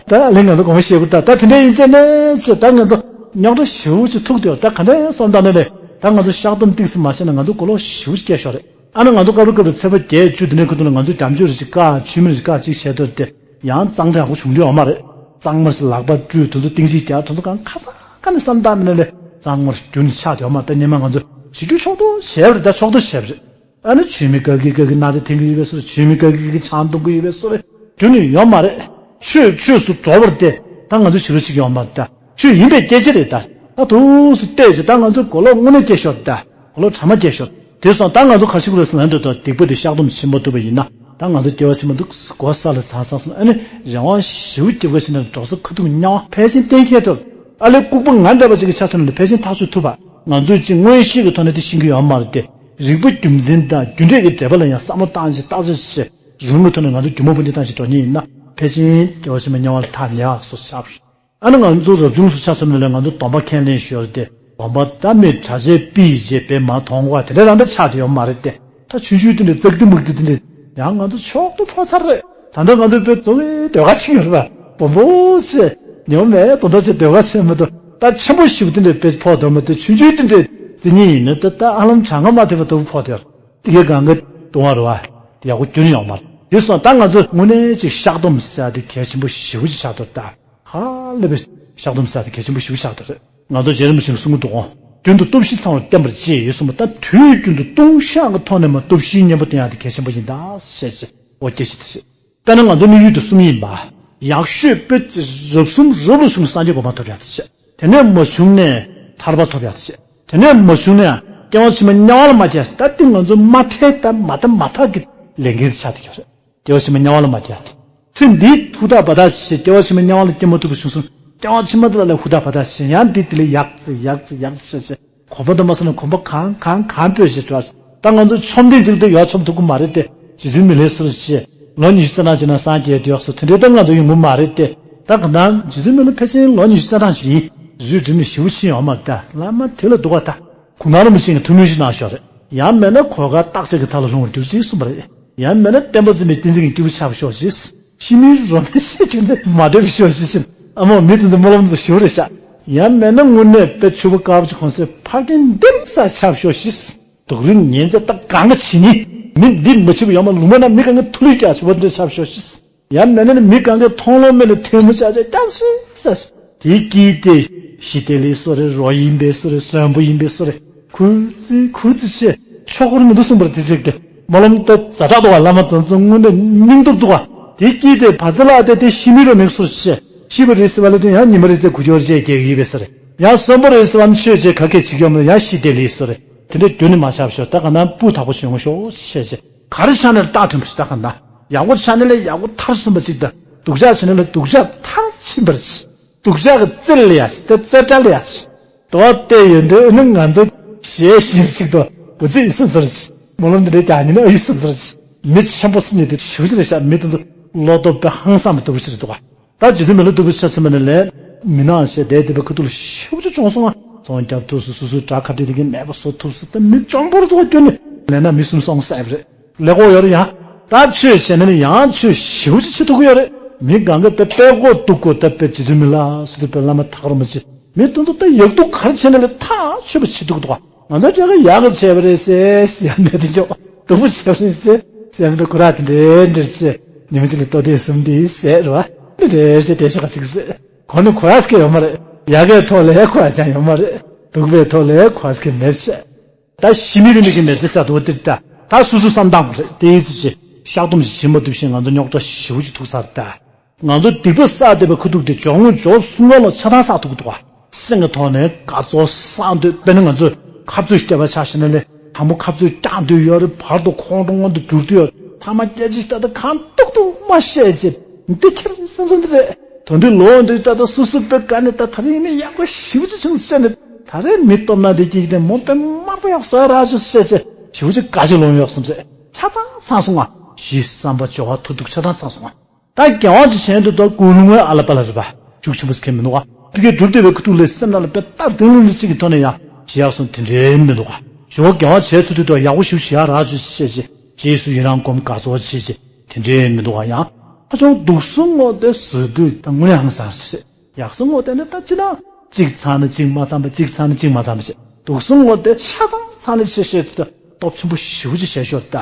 ད་ལས་ང་ཚོ་གོང་མ་ཞེ་པོ་ད་ད་དེ་འདྲ་ཡིན་ཚེ་ནས་ཅེས་ད་ང་ཚོ་རྙོག་དྲ་ཞེ་པོ་ཅིག་ཐུག་དེ་ད་ག་འདྲ་ཡང་བསམ་ད་ནས་ལས་ད་ང་ཚོ་བཤགས་སྡོམ་ཏིག་ཙམ་མ་བྱས་ན་ང་ཚོ་གོ་ལོག་ཞེ་པོ་ཅིག་སྐྱེ་ཤོག་རེད། ཨ་ནི་ང་ཚོ་སྐབས་རེ་སྐབས་རེ་ཚེས་པ་བརྒྱད་བཅུ་དེ་འདྲའི་ཁུ་ཐུག་ལ་ང་ཚོ་རྒྱ་མཆོད་རེ་ཞིག་བཀག་ཆུ་མིག་རེ་ཞིག་བཀག་ཅིག་བྱས་དོར་ཏེ་ཡང་གཙང་སྦྲ་ཡག་པོ་བྱུང་རྒྱུ་ཡོད་མ་རེད། གཙང་མ་ཞིག་ལག་པ་བཀྲུས་དེ་ཚོ་སྟེང་ཅིག་རྒྱག་དེ་ཚོ་གང་ཁ་ས་ཁ་ནས་བསམ་བཏང་མི་ནས་ལས་གཙང་མར་རྒྱུན་ཆགས་ཡོད་མ་རེད། ད་སྙེ་མ་ང་ཚོ་བྱེད་རྒྱུ་ཕྱོགས་གཏོགས་བྱས་པ་རེད། ད་ཕྱོགས་གཏོགས་བྱས་པ་རེད། ཨ་ནི་ཆུ་མིག་ཀ་གི་ཀ་གི་སྣ་དེ་འཐེན་གི་ཡོད་པའི་སོ་རེད། ཆུ་མིག་ཀ་གི་ཀ་གི་ཆང་འཐུང་གི་ཡོད་པའི་སོ་རེད། རྒྱུན་ནས་ཡོད་མ་རེད། ཆོས་ཆོས་སུ་འགྲོ་བར་དེ་ད་ང་ཚོ་བྱེད་རོགས་བྱེད་ཀྱི་ཡོད་མ་རེད། ད་ཆོས་ཡིན་པའི་སྐད་ཆ་རེད། ད་ད་དུས་སུ་བལྟས་ཅིག་ད་ང་ཚོ་གོ་ལོག་དངོས་གནས་སྐྱེ་ཤོར། ད་གོ་ལོག་དྲ་མ་སྐྱེ་ཤོར། དེ་སོང་ད་ང་ཚོ་ག་ཤི་གུ་རེ་སི་ལན་དུ་ད་སྡིག་པ་དེ་བཤགས་སྡོམ་བྱེད་མ་ཐུབ་པ་ཡིན་ན་ད་ང་ཚོ་སྐྱེ་བ་ཕྱི་མ་འདུག་གོ་ས་ལ་ཚང་ཚང་སོང་། ཨ་ནི་རང་དབང་ཞེ་པོ་སྐྱེ་བ་ཕྱི་ན་འགྲོ་ས་ཁ་ཐུག་དམྱལ་བ་ཕལ་ཆེར་གཏན་འཁེལ་ཐུབ། ཨ་ལས་ལྐུགས་པ་ང་འདྲ་བ་ཅིག་གི་ཆ་ཐོན་ལ་ཕལ་ཆེར་ཐག་གཅོད་ཐུབ་པ། ང་ཚོས་ཅིག་མངོན་ཤེས་ཀྱི་ཐོག་ནས་དེ་ཤེས་ཀྱི་ཡོད་མ་རེད་དེ། རིག་པ་རྒྱུ་མཚན་དང་རྒྱུ་འབྲས་ཀྱི་འབྲེལ་བ་ལ་ཡང་བསམ་བློ་བཏང་ཅིག་བརྟག་དཔྱད་བྱས། རིང་པོའི་ཐོག་ནས་ང་ཚོ་རྒྱུ་མ་བུ་འདི་བཏང་ཞིག་འགྲོ་ཉེན་ཡིན་ན་ཕལ་ཆེར་སྐྱེ་བ་ཕྱི་མ་དམྱལ་བ་ལ་ཐག་ཉེ་བ་སོགས་ཆགས། ཨ་ནི་ང་ཚོ་རབ་བྱུང་སུ་ཆགས་སོང་ན་ལས་ང་ཚོ་སྡོམ་པ་ཁས་ལེན་ཞོར་ཏེ་སྡོམ་པ་ད་མི་གྲྭ་ཆས་པི་ཞེས་པའི་མ་མཐོང་བ་དེ་འདྲ་རང་འདྲ་ཆགས་ཏེ་ཡོད་མ་རེད་དེ། ད་ཆུང་ཆུང་དེ་འདྲ་ཙག་ཏི་མུག་ཏི་དེ་འདྲ་ཡང་ང་ཚོ་མཆོག་ཏུ་ཕོག་ཚར་རེད། ད་ལྟ་ང་ཚོ་དཔེ་གཙོ་བོའི་ཟློས་གར་ཆེན་ཡོད་རེད་པ། སྦོམ་པོ་ཆེ་ཉོ་མེད་དོ་འདྲ་ཆེ་ཟློས་གར་ཆེན་མི་འདུག་ད་ཆེན་པོ་ཞིག་དེ་འདྲ་དཔེ་ཕོག་དོ་མི་འདུག་ཆུང་ཆུང་དེ་འདྲ་རྩི་ཉིན་ཡིན་ན་ད་ད་ཨ་ལམ་གྲང་ང་མ་ཐེབས་པ་ལྟ་བུ་ཕོག་དེ་ཡོད། དེ་གའི་གང་ག་གཏོང་བ་རེད་བ། དེ་ཡག་པོ་ཁྱོན་ནས་ཡོང་མ་རེད། དེ་སོང་ད་ང་ཚོ་དངོས་གནས་ཅིག་བཤགས་སྡོམ་ཟེར་ཡ་དེ་གལ་ཆེན་པོ་ཞེ་པོ་ཅིག་ཆགས་འདུག་ད་ཧ་ལས་པའི་བཤགས་སྡོམ་ཟེར་ཡ་དེ་གལ་ཆེན་པོ་ཞེ་པོ་ཆགས་འདུག་རེད། ང་ཚོ་རྗེ་རིན་པོ་ཆེས་གསུང་གི་འདུག་གོ། རྒྱུན་དུ་སྟོབས་བཞི་ཚང་བར་བསྟེན་པར་བྱེད་ཡོད་གསུངས་པ། ད་དུས་རྒྱུན་དུ་ལྟུང་བཤགས་ཀྱི་ཐོག་ནས་མ་སྟོབས་བཞིའི་གཉེན་པོ་བསྟེན་ཡ་དེ་གལ་ཆེན་པོ་ཡིན་ད་ཟེར་བྱས་འོ་སྐད་ཆ་དེ་བཤད། དཔེར་ན་ང་ཚོ་དམིགས་ཡུལ་དེ་གསུམ་ཡིན་པ། ཡག་ཤོས་དཔེ་རབ་གསུམ་རབ་ལ་བྱུང་ན་སངས་རྒྱས་གོ་འཕང་ཐོབ་ཡག་དེ་བྱས། དེ་ནས་མ་བྱུང་ནས་ཐར་པ་ཐོབ་ཡག་དེ་བྱས། དེ་ནས་མ་བྱུང་ནས་སྐྱེ་བ་ཕྱི་མ་དམྱལ་བ་ལ་མ་སྐྱེ། ད་དེ་ང་ཚོ་མ་མཐའི་ད་མ་མཐའ་མ་མཐའ་གི་ལས་འགན་ཆགས་བསྡད་ཡོད་རེད། སྐྱེ་བ་ཕྱི་མ་དམྱལ་བ་ལ་མ་སྐྱེ། ཚེ་འདིའི་ཕུ་ཐག་བ་ཐག་ཆད། སྐྱེ་བ་ཕྱི་མ་དམྱལ་བ་ལ་སྐྱེ་མ་ཐུབ་པ་བྱུང་སོང་། སྐྱེ་བ་ཕྱི་མ་དེ་ལ་ལས་ཕུ་ཐག་བ་ཐག་ཆད། ཡང་འདི་དེ་ལས་ཡག་ཙི་ཡག་ཙི་ཡག་ཙི་བྱས་བྱས། གོམ་པ་དུ་མ་སོང་ན་གོམ་པ་གང་གང་གང་སྤོས་ཞེས་བྱ། ད་ང་ཚོ་ཆོམ་ལྡན་ཅིག་ཏུ་ཡོད་ཆོམ་ཐུབ་ཀྱི་མ་རེད་དེ། རྗེ་བཙུན་མི་ལས་སུ་རུ་ཞེས་ལོ་ཉི་ཤུ་རྩ་གྲངས་ཅིག་ན་སངས་རྒྱས་དུས་སུ་དེ་འདྲའི་ད་ང་ཚོ་ཡོང་གི་མ་རེད་དེ། ད་ག་ནང་རྗེ་བཙུན་མི་ལ་ཕལ་ཆེར་ལོ་ཉི་ཤུ་རྩ་གྲངས་ཤིག་ཡིན་རུས་སྒྲིམ་ནས་ཞེ་པོ་ཕྱིན་ཡོང་མ་ད་བླ་མ་དེ་ལ་འདུག་བ་ད། གུང་ཐང་རིན་པོ་ཆེ་གི་ཐུགས་སྨོན་ཞིག་གནང་ཤོག་རེད། ཡང་མེད་ན་གོས་དཀར་རྟག་ཆད་ཀྱི་མཐའ་ལ་ལྷུང་བར་གྱུར་ཅིག་གསུངས་པ་རེད། ཡང་མེད་ན་བསྟན་པ་འཛིན་པའི་བསྟན་འཛིན་གྱི་སྐྱེས་བུ་ཆགས་ཤོག་ཅིག་ཕྱི་མིའི་རོ་མེ་ཤེས་རྒྱུ་འདི་མ་འདོད་པའི་ཤོག་ཅིག་ཕྱིན་ཨ་མ་མི་དེ་ཚོ་སྨོན་ལམ་ཚོ་ཞུ་རེ་བཞག་ཡང་མེད་ན་དངོས་གནས་དཔེ་ཕྱུག་པོ་དཀར་པོ་ཅིག་གོན་སའི་ཕ་རྒན་འདེམ་ས་ཆགས་ཤོག་ཅིག་སྡུག་རུས་ཉེན་ཚད་ད་གང་ག་བྱེད་ནི། མི་འདི་མ་བྱེད་པ་ཡོང་མ་ལུང་མ་ན་མི་གང་ག་ཐུ་ལུས་རྒྱག་བྱེད་པ་འདི་ཆགས་ཤོག་ཤིས། ཡང་མེད་ན་ནི་མི་གང་ག་མཐོང་ལོང་མེད་ལ་ཐལ་མོ་ཆག་ཆག་སྐྱབས་ཤིག་ཟེར། དེའི་དཀྱིལ་དེ་ཞི་བདེ་ལེགས་སོ་རེད། རོ་ཡིན་པའི་སོ་རེད། གསོན་པོ་ཡིན་པའི་སོ་རེད། ཁུ་ཙི་ཁུ་ཙི་ཆེ་ཆོག་གོ་མི་འདུག་གསུངས་པར་དེ་ཅིག་དེ་སྨོན་ལམ་ད་ཛ་དྲག་འདུག་བ། བླ་མ་ཚོ་ཚོ་དངོས་གནས་སྙིང་སྟོབས་འདུག་བ། དེའི་དཀྱིལ་དེ་བ་ཙི་ལག་དེ་དེ་ཤི་མི་རོ་མེད་སོ་ཆེ། ཤི་བ་རེད་ཟེར་བ་ལ་དེ་ཡང་ཉི་མ་རེ་ཙེ་གུ་ཅོར་ཅེས་སྐྱེ་གི་ཡོད་པའི་སོ་རེད། ཡང་གསོན་པོ་རེད་ཟེར་བ་ནི་ཆོས་ཅེས་ག་གེ་བྱེད་ཀྱི་ཡོད་མ་རེད། ཡང་ཤི་བདེ་ལེགས་སོ་རེད། དེ་འདྲ་རྒྱུན་ནས་མ་ཆགས་ཤོག་ད་ག་ན་སྤུ་དག་པོ་བྱུང་ཤོག་ཤེས་ཤེས། ག་རེ་ཆགས་ནས་རྟགས་ཐོན་པ་ཞིག་ད་ག་ན་ཡག་པོ་ཆགས་ནས་ལས་ཡག་པོ་མཐར་སོན་པ་ཅིག་དང་སྡུག་ཅག་བྱས་ནས་ལས་སྡུག་ཅག་མཐར་ཕྱིན་པར་ཤིས། སྡུག་ཅག་གི་རྩེ་ལ་ཡ་ཤིས་ཏེ་རྩེ་གྲལ་ལ་ཡ་ཤིས། དོ་བལྟས་ཡོད་འདི་ནི་ང་ཚོ་ཞེ་ཞིང་ཞིག་ཏུ་བུ་ཚེ་ཡིན་སེམས་ཟེར་ཞིག་སྨོན་ལམ་འདི་འདྲའི་ཀྱང་ཉིན་ཨ་ཡིན་སེམས་ཟེར་ཞིག་མི་ཆེན་པོ་སུ་ཉིད་དེ་ཞིབ་ཅིག་རེད་ཤག་མི་དེ་ཚོ་བློ་སྟོབས་དཔེ་ཧང་སངས་པའི་ལྟ་བུ་ཞིག་རེད་འདུག་ག་ད་རྗེ་བཙུན་མི་ལ་སྟོབས་པོ་ཆ་ཚང་མ་ནས་ལས་མི་ནག་ཞེས་བསྡད་དེ་པའི་ཁུ་ཐུག་ལ་ཞེ་པོ་ཅིག་བྱུང་སོང་ང་། ཚོང་རྒྱབ་ཐུབ་སོང་། སོ་སོའི་དགྲ་ཁ་བྲལ་དེ་གའི་མེད་པ་བཟོ་ཐུབ་སོང་། ད་མི་གྱོང་པོར་ཐུག་སྐྱོན་ནི་ལས་ན་མི་གསུམ་སོང་ས་ཡོད་རེད། ལས་ཀོ་ཡོད་རེད་ཡ། ད་ཆོས་བྱས་ན་ནི་ཡང་ཆོས་ཞེ་པོ་ཅིག་བྱེད་ཐུབ་ཀྱི་ཡོད་རེད། མི་གང་ག་དཔེ་དཔེ་ཀོ་སྡུག་ཀོ་ད་དཔེ་རྗེ་བཙུན་མི་ལ་སུ་དུ་དཔེ་བླ་མ་ཐག་རོ་མ་ཆེ་མི་དུ་ཚོ་ད་ཡག་སྡུག་ག་རེ་བྱས་ན་ལས་ཐག་ཆོད་པ་བྱེད་ཐུབ་ཀྱི་འདུག་ག་ང་ཚོ་ཅག་གི་ཡག་གི་བྱས་པ་རེད་ཟེར་ཟེར་ཡ་མེད་དེ་ཅོག་སྡུག་པོ་བྱས་པ་རེད་ཟེར་ཟེར་མི་འདུག་ཁོ་ར་དེ་འདྲའི་འདྲ་ཟེར་ཉི་མ་གཅིག་ལ་ལྟོ་ལྡན་གསུམ་དེ་ཟེར་རེད་བ། འདི་འདྲའི་ཟེར་དེ་ཤ་ག་ཅིག་ཟེར་ཁོ་ནི་ཁོ་ར་སྐད་ཡོད་མ་རེད། ཡག་གའི་ཐོག་ལས་ཁོ་ར་ཅང་ཡོད་མ་རེད། སྡུག་པའི་ཐོག་ལས་ཁོ་ར་སྐད་མེད་ཟེར། ད་ཤི་མི་རི་མི་གི་མེར་ཙེ་ས་དོ་ཏིར་ད་ད་སུ་སུ་བསམ་སྟངས་རེད་དེ་ཡིད་ཚིག་ཅེ་བཤགས་སྡོམ་ཞིག་བྱེད་མ་ཐུབ་ཤིང་ང་ཚོ་རྙོག་དྲ་ཞེ་པོ་ཅིག་ཐུག་ཚར་ད། ང་ཚོ་སྡིག་པ་བསགས་བསྡད་པའི་ཁུ་ཐུག་དེ་སྦྱོར་དངོས་སྦྱོར་གསུམ་ཀ་ལ་ཆ་ཚང་བསགས་ཐུབ་ཀྱི་འདུག་ག་སེམས་ཀྱི་ཐོག་ནས་དགའ་ཚོར་བསགས་འདོད་དཔེར་ན་ང་ཚོས་ཁ་རྩོད་བཤད་པ་ཆ་བཞག་ན་ལས་དང་པོ་ཁ་རྩོད་རྒྱག་འདོད་ཡོད་རེད། བར་དུ་ཁོང་ཁྲོ་མངོན་དུ་གྱུར་འདོད་ཡོད་རེད། ཐ་མ་སྐད་ཆ་ཞིག་ད་ལྟ་གང་ཏོག་ཏོག་མ་བཤད་ཅེ་འདི་ཁྱེར་བསམ་བསམ་འདི་རེད། དོན་དུ་ལོ་འདི་ད་ལྟ་སུ་སུ་དཔེ་དགའ་ནས་ད་ད་རིང་ནས་ཡག་པོ་ཞེ་པོ་ཅིག་བྱུང་ཟེར་ནས་ད་རེས་མི་སྟོབས་ན་འདི་སྐྱིད་དེ་མོ་དཔེ་དམར་པོ་ཡག་བཟོ་ར་ཅོ་ཟེར་ཟེར་ཞེ་པོ་ཅིག་དགའ་ཅིག་ལོང་ཡོད་བསམ་ཟེར་ཆ་ཚང་ཚང་སོང་ང་། ཞེས་བསམ་པ་སྦྱོར་བ་ཐུབ་འདུག་ཆ་ཚང་ཚང་སོང་ང་། ད་དགེ་བ་ཅིག་བྱས་འདུག་ད་ཀུན་སློང་ངའི་ཨ་ལ་པ་ལ་རེད་པ། ཤུགས་ཆེན་པོ་ཟེར་མཁན་མི་འདུག་ག་ཕ་གིའི་སྒྲུབ་བདེ་བའི་ཁུ་ཐུག་ལས་སེམས་ནང་ལ་དཔེ་ལྟར་དིང་ལིང་ལི་གཅིག་གི་ཐོག་ནས་ཡང་ཞི་ཡག་སོང་དེ་འདྲའི་མི་འདུག་ག་ཞུ་བ་དགེ་བ་བྱས་ཚུལ་དུས་ད་ཡག་པོ་ཞུ་ཞི་ཡག་རག་ཅུ་བྱས་ཅེ་རྗེས་སུ་ཡི་རང་སྒོམ་དགའ་ཚོར་བྱས་ཅེ་དེ་འདྲའི་མི་འདུག་ག་ཡང་ཨ་ཅོང་སྡུག་སོང་ངོ་དེ་བཟོ་དུས་ད་དངོས་ཡང་སར་ཟེར། ཡག་སོང་ངོ་དེ་ནི་ད་ཅི་ན་གཅིག་ཚང་ནི་གཅིག་མ་ཚང་པ་གཅིག་ཚང་ནི་གཅིག་མ་ཚང་པ་བྱས་སྡུག་སོང་ངོ་དེ་ཆ་ཚང་ཚང་ནི་ཆེ་ཤེས་དུ་ད་སྟོབས་ཆེན་པོ་ཞེ་པོ་ཅིག་བྱས་ཤོག་ད།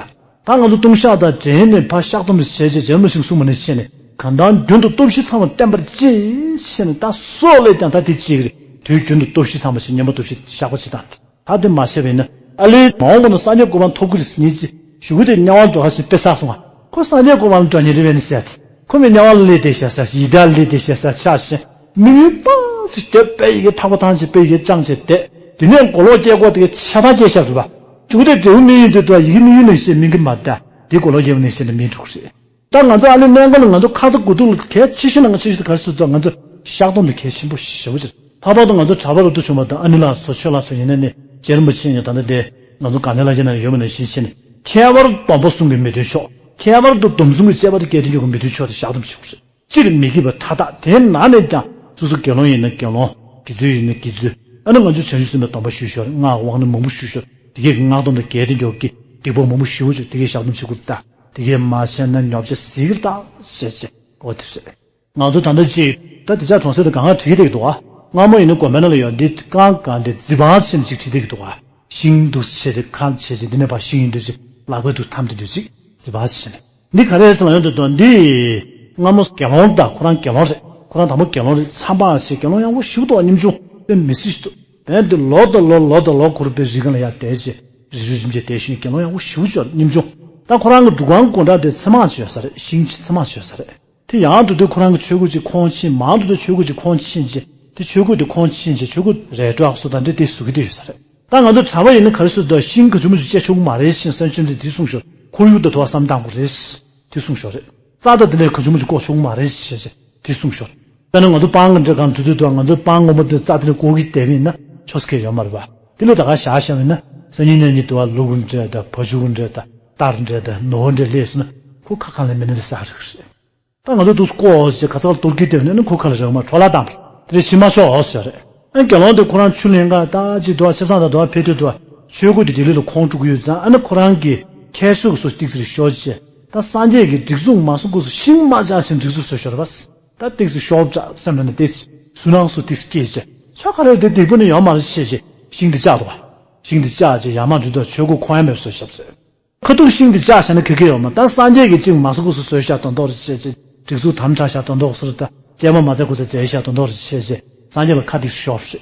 ད་ང་ཚོ་ལྟུང་བཤགས་དང་འདྲེས་ནས་ཕར་བཤགས་སྡོམ་ཞིག་བྱས་རྗེས་རྗེ་རིན་པོ་ཆེས་གསུངས་པ་ནང་བཞིན་གང་ལྟར་རྒྱུན་དུ་སྟོབས་བཞི་ཚང་བར་བསྟེན་པར་གྱིས་ཞེས་ནས་ད་སྲོག་ལས་ཀྱང་ད་དེ་གཅིག་རེད། དུས་རྒྱུན་དུ་སྟོབས་བཞི་ཚང་བ་ཞིག་བསྙེན་པ་སྟོབས་བཞི་བཤགས་པ་བྱེད་དང་། ད་དེ་མ་བྱས་པ་ཡིན་ན་ཨ་ལས་མ་འོངས་པ་ན་སངས་རྒྱས་གོ་འཕང་ཐོབ་ཀྱི་རེད་ཟེར་ཉིད་ཀྱི་ཞུ་གི་དེ་དམྱལ་བ་འགྲོ་ཁ་ཞིག་དཔེ་བསགས་སོང་ང་། ཁོ་སངས་རྒྱས་གོ་འཕང་ལ་འགྲོ་ཉེ་རེ་བས་ནི་ཟེར་ཏེ་ཁོ་མི་དམྱལ་བ་ལ་ལས་དེ་བྱས་ས་ཡི་དྭགས་ལས་དེ་བྱས་ས་ཆགས་ཤིང་མི་ཡུལ་སྤངས་སུ་སྐྱོད་པའི་ཡི་གེ་ཐག་པ་ཐང་ཆེ་པའི་ཡི་གེ་ཅང་ཆེ་དེ་དེ་ནས་མགོ་ལོག་སྐྱེ་སྐོར་དེ་གའི་ཆ་ཐང་སྐྱེ་ཤར་རུ་བ། ཅུང་དེ་འབྲས་བུ་མི་ཡུལ་དུ་དུ་ཡི་གེ་མི་ཡུལ་ནས་ཤེས་མི་གི་མ་ད་དེ་མགོ་ལོག་སྐྱེ་བ་ནས་ཤེས་ན་མི་འགྲུག་རེད། ད་ང་ཚོ་ཨ་ནི་གནས་འགའ་ལ་ང་ཚོ་ཁ་ཚ་དགོས་གཏུག་ལ་གལ་ཆེ་ཤོས་ནང་ཆེ་ཤོས་དེ་ག་རེ་ཟེར་ད་ང་ཚོ་བཤགས་སྡོམ་དེ་གལ་ཆེན་པོ་ཞེ་པོ་ཅིག་རེད། ལྷག་པར་དུ་ང་ཚོ་གྲྭ་པ་རབ་ཏུ་བྱུང་བ་དང་ཨ་ནི་ལགས་སོ་ཆོས་ལགས་སོ་ཡིན་ན་ནི་རྗེ་རིན་པོ་ཆེ་ཡང་ད་ལྟ་དེ་ང་ཚོ་དགའ་ལྡན་ལ་ཡིན་ན་ཡོད་མ་ནས་ཤེས་ཤེས་ནས་ཁྱད་པར་སྡོམ་པ་གསུམ་གྱི་མི་མཐུན་ཕྱོགས་ཁྱད་པར་དུ་སྡོམ་གསུམ་གྱི་དཔྱད་པ་དེ་གལ་ཏེ་འཇོག་གི་མི་མཐུན་ཕྱོགས་དེ་བཤགས་སྡོམ་ཞེ་པོ་རེད། སྤྱིར་མི་དགེ་བ་མཐའ་དག་དེའི་ནང་ནས་ཀྱང་སོ་སོ་དགེ་སློང་ཡིན་ན་དགེ་སློང་། དགེ་ཚུལ་ཡིན་ན་དགེ་ཚུལ། ཨ་ནི་ང་ཚོས་བྱང་ཆུབ་སེམས་དཔའི་སྡོམ་པ་ཞུས་ཤོར་སྔགས་དབང་ནི་མང་པོ་ཞུས་ཤོར་དེ་གས་ཀྱི་སྔགས་སྡོམ་དང་འགལ་ཏེ་མགྱོགས་ཀྱི་སྡིག་པ་མང་པོ་ཞུ་ཆོག་དེ་གས་བཤགས་སྡོམ་བྱེད་དགོས་ད། དེ་གས་མ་བྱས་ན་ཉོབ་ཆ་ཟིག་ལྟ་ཞེས་བྱས་འོ་དེ་རེད། ང་ཚོ་ད་ལྟ་ཅིག་ད་དེ་ཅག་གྲོང་གསེབ་དུ་གང་ག་བྲིས་ཀྱི་བསྡད་ཀྱི་འདུག་ཨ། སྔ་མོ་ཡིན་ན་དགོན་པའི་ནང་ལ་ཡོད་འདི་གང་གང་དེ་རྫི་བ་ཞེས་ཅིག་བྲིས་བསྡད་ཀྱི་འདུག་ཨ། ཤིང་འདུག་ཆེ་ཆེ་ཁ་ཆེ་ཆེ་འདི་ནས་ཕར་ཤིང་ཡིན་འདུག་ཅིག་ལག་པས་འདུག་འཐམ་དེ་འདུག་ཅིག་རྫི་བ་ཞེས་ནས། འདི་ག་རེ་ཟེར་ལ་ཡོང་དུས་དོན་འདི། སྔ་མོ་དགེ་སློང་དང་ཁོ་རང་དགེ་སློང་རེད། ཁོ་རང་དང་པོ་དགེ་སློང་རེད། མཚམས་པ་ཞེས་དགེ་སློང་ཡག་པོ་ཞིག་འདུག་ཉམ་ཆུང་དཔེ་མི་སྲིད་ཞིག་འདུག་དཔེ་འདི་ལོ་དང་ལོ་ལོ་དང་ལོ་འཁོར་པའི་རི་སྒང་ལ་ཡར་བསྡད་ཅེས་རི་རུ་རིམ་གྱིས་བསྡད་ཤིང་དགེ་སློང་ཡག་པོ་ཞིག་འབྱོར་ཉམ་ཆུང་། ད་ཁོ་རང་གི་སྒྲུབ་ཁང་སྒོ་འགྲམ་དེ་ཚེར་མ་ཅིག་ཡོད་ས་རེད། ཤིང་ཅིག་ཚེར་མ་ཅིག་ཡོད་ས་རེད། དེ་ཡང་དུ་དུ་ཁོ་རང་གི་ཆོས་གོས་ཅིག་ཁོང་ཕྱིན་མང་དུ་དུ་ཆོས་གོས་ཅིག་ཁོང་ཕྱིན་ཅེས་དེ་ཆོས་གོས་དེ་ཁོང་ཕྱིན་ཅེས་ཆོས་གོས་རལ་གྲི་སོགས་དང་འདྲེ་དེ་བཟོ་གི་དེ་ཡོད་ས་རེད། ད་ང་ཚོ་གྲྭ་པ་ཡིན་ན་ག་རེ་ཟེར་དུས་ཤིང་ག་ཅུང་མ་ཅུང་བཅད་ཆོག་གི་མ་རེད་ཤིང་སེམས་ཅན་དེ་དེ་གསུངས་ཤོར་ཁོར་ཡུག་དང་དུ་བ་བསམ་བཏང་དགོས་རེད། དེ་གསུངས་ཤོར་རེད། རྩྭ་དང་དེ་ནས་ག་ཅུང་མ་ཅུང་བཀོག་ཆོག་གི་མ་རེད་ཞེས་བྱས་དེ་གསུངས་ཤོར། དཔེར་ན་ང་ཚོ་སྤང་གི་འདྲ་གང་དུ་དུ་དུ་ང་ཚོ་སྤང་ངོ་མ་དེ་རྩྭ་དེ་ནས་བཀོག་གི་བསྡད་པ་ཡིན་ན་ཆོག་ས་གལ་ཡོད་མ་རེད་པ། དེ་ལས་ད་ག་བཞག་བཞག་པ་ཡིན་ན་སང་ཉིན་གནངས་ཉིན་དུ་བ་ལུག་གི་འདྲ་དང་བ་ཕྱུགས་ཀྱི་འདྲ་དང་རྟ་རི་འདྲ་དང་ནོར་བུ་འདྲ་སླེབས་སོང་ན་ཁོ་ཁ་ཁ་ལ་མི་ནི་ལ་ཟ་རེད་ཟེར། ད་ང་ཚོ་འདུག་སྐོར་ཞིག་ག་ས་ལ་གཏོར་སྐྱིད་དེ་ནས་ནི་ཁོ་ཁ་ལ་རེག་མ་འཕྲོ་བརླག་བཏང་བ་དེ་རེད་ཕྱི་མ་ཤོག་ཟེར་རེད། ཨ་དགེ་སློང་དེ་ཁོ་རང་ཆུ་ལེན་ག་ད་ཅི་འདུག་ཆབ་གསང་དང་འདུག་ཕེབས་དུས་འདུག་ཆོས་གོས་དེ་ལྡི་ལི་ལ་ཁོང་སྤྲུག་གི་ཡོད་ཙང་ཨ་ནི་ཁོ་རང་གི་ཁྱད་ཆོས་སུ་ཏིག་ཙི་ཤོར་ཅེས་ད་སངས་རྒྱས་ཀྱི་སྒྲིག་འཛུགས་མ་སོང་སྐབས་སུ་ཤིང་མ་བཅག་ཞིང་སྒྲིག་འཛུགས་བཟོས་ཤོར་བ། ད་ཏིག་ཙི་ཤོར་བཅག་སེམས་ལ་ནི་ཏིག་ཙི་སུན་སྣང་སུ་ཏིག་ཙི་སྐྱེས་ཅེས་ཆོ་ག་རེ་དེ་སྡིག་པ་ནི་ཡོད་མ་རེད་ཅེས་ཅེས་ཤིང་དེ་བཅག་འདུག་བ། ཤིང་དེ་བཅག་ཅེས་ཡར་མར་འགྲོ་དུས་ཆོས་གོས་ཁོང་ཡང་མེད་པ་བཟོས་ཤག་ཟེར། ཁ་ཐུག་ཤིང་འདི་བཅག་བཞག་ན་ག་གེ་ཡོད་མ་ད་སངས་རྒྱས་ཀྱི་ཅིག་མ་སོ་ཁུ་སུ་བཟོས་བཞག་དོན་དོག་རེ་བྱས་བྱས་སྒྲིག་འཛུགས་དམ་དྲག་བཞག་དོན་དོག་སུ་རེ་ད་བཅས་མ་མ་བཙལ་ཁུ་ཚ་བཙལ་བཞག་དོན་དོག་རེ་བྱས་བྱས་སངས་རྒྱས་ལ་ཁ་ཐུག་ཤོར་བྱས་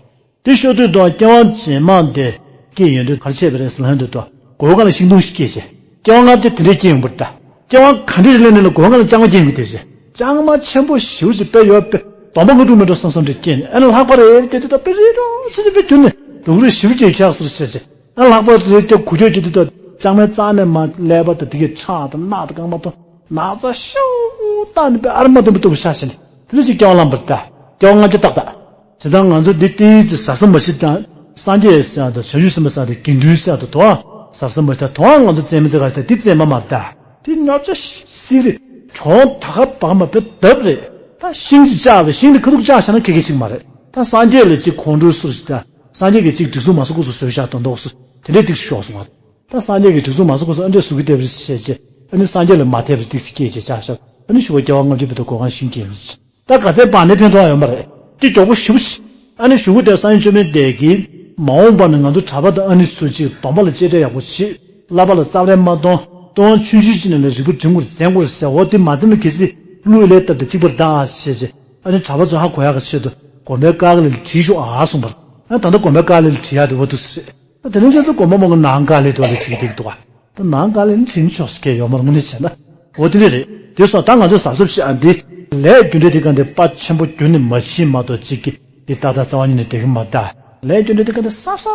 དེ་ཤོར་དུས་དོ་སྐྱེ་བ་རྗེས་མ་འདི་སྐྱེས་ཡོང་དུས་ག་རེ་བྱས་པ་རེད་ཟེར་ལན་དུ་དོ་གོས་གང་ལ་ཤིང་སྡོང་ཞིག་སྐྱེས་བྱས་སྐྱེ་བ་ལྔ་བརྒྱ་དེ་འདྲའི་སྐྱེས་ཡོང་པར་ད་སྐྱེ་བ་ག་འདྲའི་ལས་ནས་ལ་གོས་གང་ལ་ལྕང་མ་སྐྱེས་ཡོང་གི་དེ་བྱས་ལྕང་མ་ཆེན་པོ་ཞེ་པོ་ཅིག་དཔེ་ཡོད་པས་སྡོམ་པ་ལྔ་དྲུག་མི་འགྲོ་བསམ་བསམ་འདྲ་སྐྱེས་ནས་ཨ་ནི་ལྷག་པར་ཨེ་རེད་དེ་དུས་ད་དཔེ་རེད་འགྲོ་ཆེ་ཆེ་དཔེ་གྱུར་ནས་སྡུག་རུས་ཞེ་པོ་སྐྱེས་ཁྱག་སུར་བྱས་བྱས། ཨ་ལྷག་པར་དུ་སྐྱབས་གུ་ཆོས་ཀྱི་དུས་དང་ལྕང་མའི་རྩ་ནས་མ་ཀླད་པ་དང་དེ་གའི་ཁྲག་དང་རྣག་དང་རྐང་པ་དང་ན་ཚ་ཤུགས་བཏང་ནས་པའི་ཨ་ར་མ་དུམ་བུ་དུམ་བུ་ཤ་བྱས་ནས་དེ་ལ་ཅིག་སྐྱེ་བ་ལམ་པར་ད་སྐྱེ་བ་ལྔ་བརྒྱ་ཏག་ཏག་ བྱས་ཙང་ང་ཚོ་འདི་ཏིས་ཟབ་ས་མ་ཤེས་དང་། སངས་རྒྱས་ཟེར་ཡག་དང་བྱང་ཆུབ་སེམས་དཔའ་ཟེར་ཡག་དང་དགེ་འདུན་ཟེར་ཡག་དང་དོ། ཟབ་ས་མ་ཤེས་དང་དོ། ང་ཚོ་བཙན་མི་བཙན་ག་ཞིག་དང་འདི་བཙན་པ་མ་རེད་ད། འདི་རྙོག་དྲ་སིག་རེད། གྱོང་ད་ག་བག་མ་བེ་ལྡབ་རེད། ད་ཤིང་གཅིག་བཅག་པའི་ཤིང་དེ་ཁ་ཐུག་བཅག་བཞག་ན་ཁེ་ཁེ་ཅིག་མ་རེད། ད་སངས་རྒྱས་ལ་གཅིག་ཁོང་ཁྲོའི་སོར་ཞིག་ད། སངས་རྒྱས་ཀྱིས་གཅིག་སྒྲིག་འཛུགས་མ་སོ་ཁུ་སོ་བཟོས་བཞག་དོན་དོག་སོ། དེ་འདྲའི་ཏིག་ཤོག་སོང་བ། ད་སངས་རྒྱས་ཀྱིས་སྒྲིག་འཛུགས་མ་སོ་ཁུ་སོ་ཨ་འདྲས་སུ་གི་ལྟ་བུ་བྱས་རྗེས། ཨ་ནི་སངས་རྒྱས་ལ་མ་དད་པའི་ཏིག་སི་སྐྱེས་རྗེས་བཅག་བཞག་ཨ་ནི་ཞུ་བ་སྐྱེ་བ་ལྔ་བརྒྱ་བར་དུ་གོ་གང་ཤིང་སྐྱེས་མི་ཅི། ད་ག་ཚད་བག་ནི་ཕན་ཐོགས་ཡོད་མ་རེད། དེ་མགྱོགས་པོ་ཞེ་པོ་ཅིག་ཨ་ནི་གཞུག་གུ་དེར་སངས་རྒྱས་བཅོམ་ལྡན་འདས་ཀྱིས་མ་འོངས་པ་ན་ང་ཚོ་གྲྭ་པ་དང་ཨ་ནི་ཚོ་གཅིག་སྡོམ་པ་ལ་གཅེས་སྤྲས་ཡག་པོ་བྱེད། བསླབ་པ་ལ་རྩབ་ཧྲལ་མ་གཏོང་། ལྟོ་ཆུང་ཆུང་ཅིག་ནས་ལས་རིག་པ་འབྲིང་པོར་འཛིན་དགོས་ཟེར། འོ་དེ་མ་འཛིན་ན་གལ་སྲིད་ཀླུ་ཡི་ལས་བཏབ་སྟེ་གཅིག་པར་གདའ་ཞེས་བྱས། ཨ་ནི་གྲྭ་པ་ཚོ་ཧ་གོ་ཡག་གི་ཆེད་དུ་དགོན་པའི་ཀ་ལ་བྲིས་ཤོག་ཨ་གསུངས་པར། ཨ་ད་ལྟ་དགོན་པའི་ཀ་ལ་བྲིས་ཡག་དེ་འོ་དུ་ཟེར། ཨ་དེ་ནས་བྱས་ཙང་དགོན་པ་མང་པོ་ནང་ཀ་ལ་དུ་ལ་བྲིས་ཀྱི་འདུག་ག་ད་ནང་ཀ་ལ་ནི་བྲིས་ཆོག་ཟེར་མཁན་ཡོད་མ་རེད་དངོས་གནས་བྱས་ན། འོ་དེ་འདྲ་རེད། དེ་སོང་ད་ང་ཚོས་གཟབ་གཟབ་བྱེད་ཨ་འདི། ལས་རྒྱུ་འབྲས་དེ་ག་འདི་དཔའ་ཆེན་པོ་རྒྱུ་ནི་མ་ཕྱིན་མ་གཏོགས་གཅིག་གིས་འདི་ཏག་ཏག་རྩ་བ་ཉིད་ནས་བསྡད་ཀྱི་མ་རེད་ད། ལས་རྒྱུ་འབྲས་དེ་ག་འདི་གཟབ་གཟབ་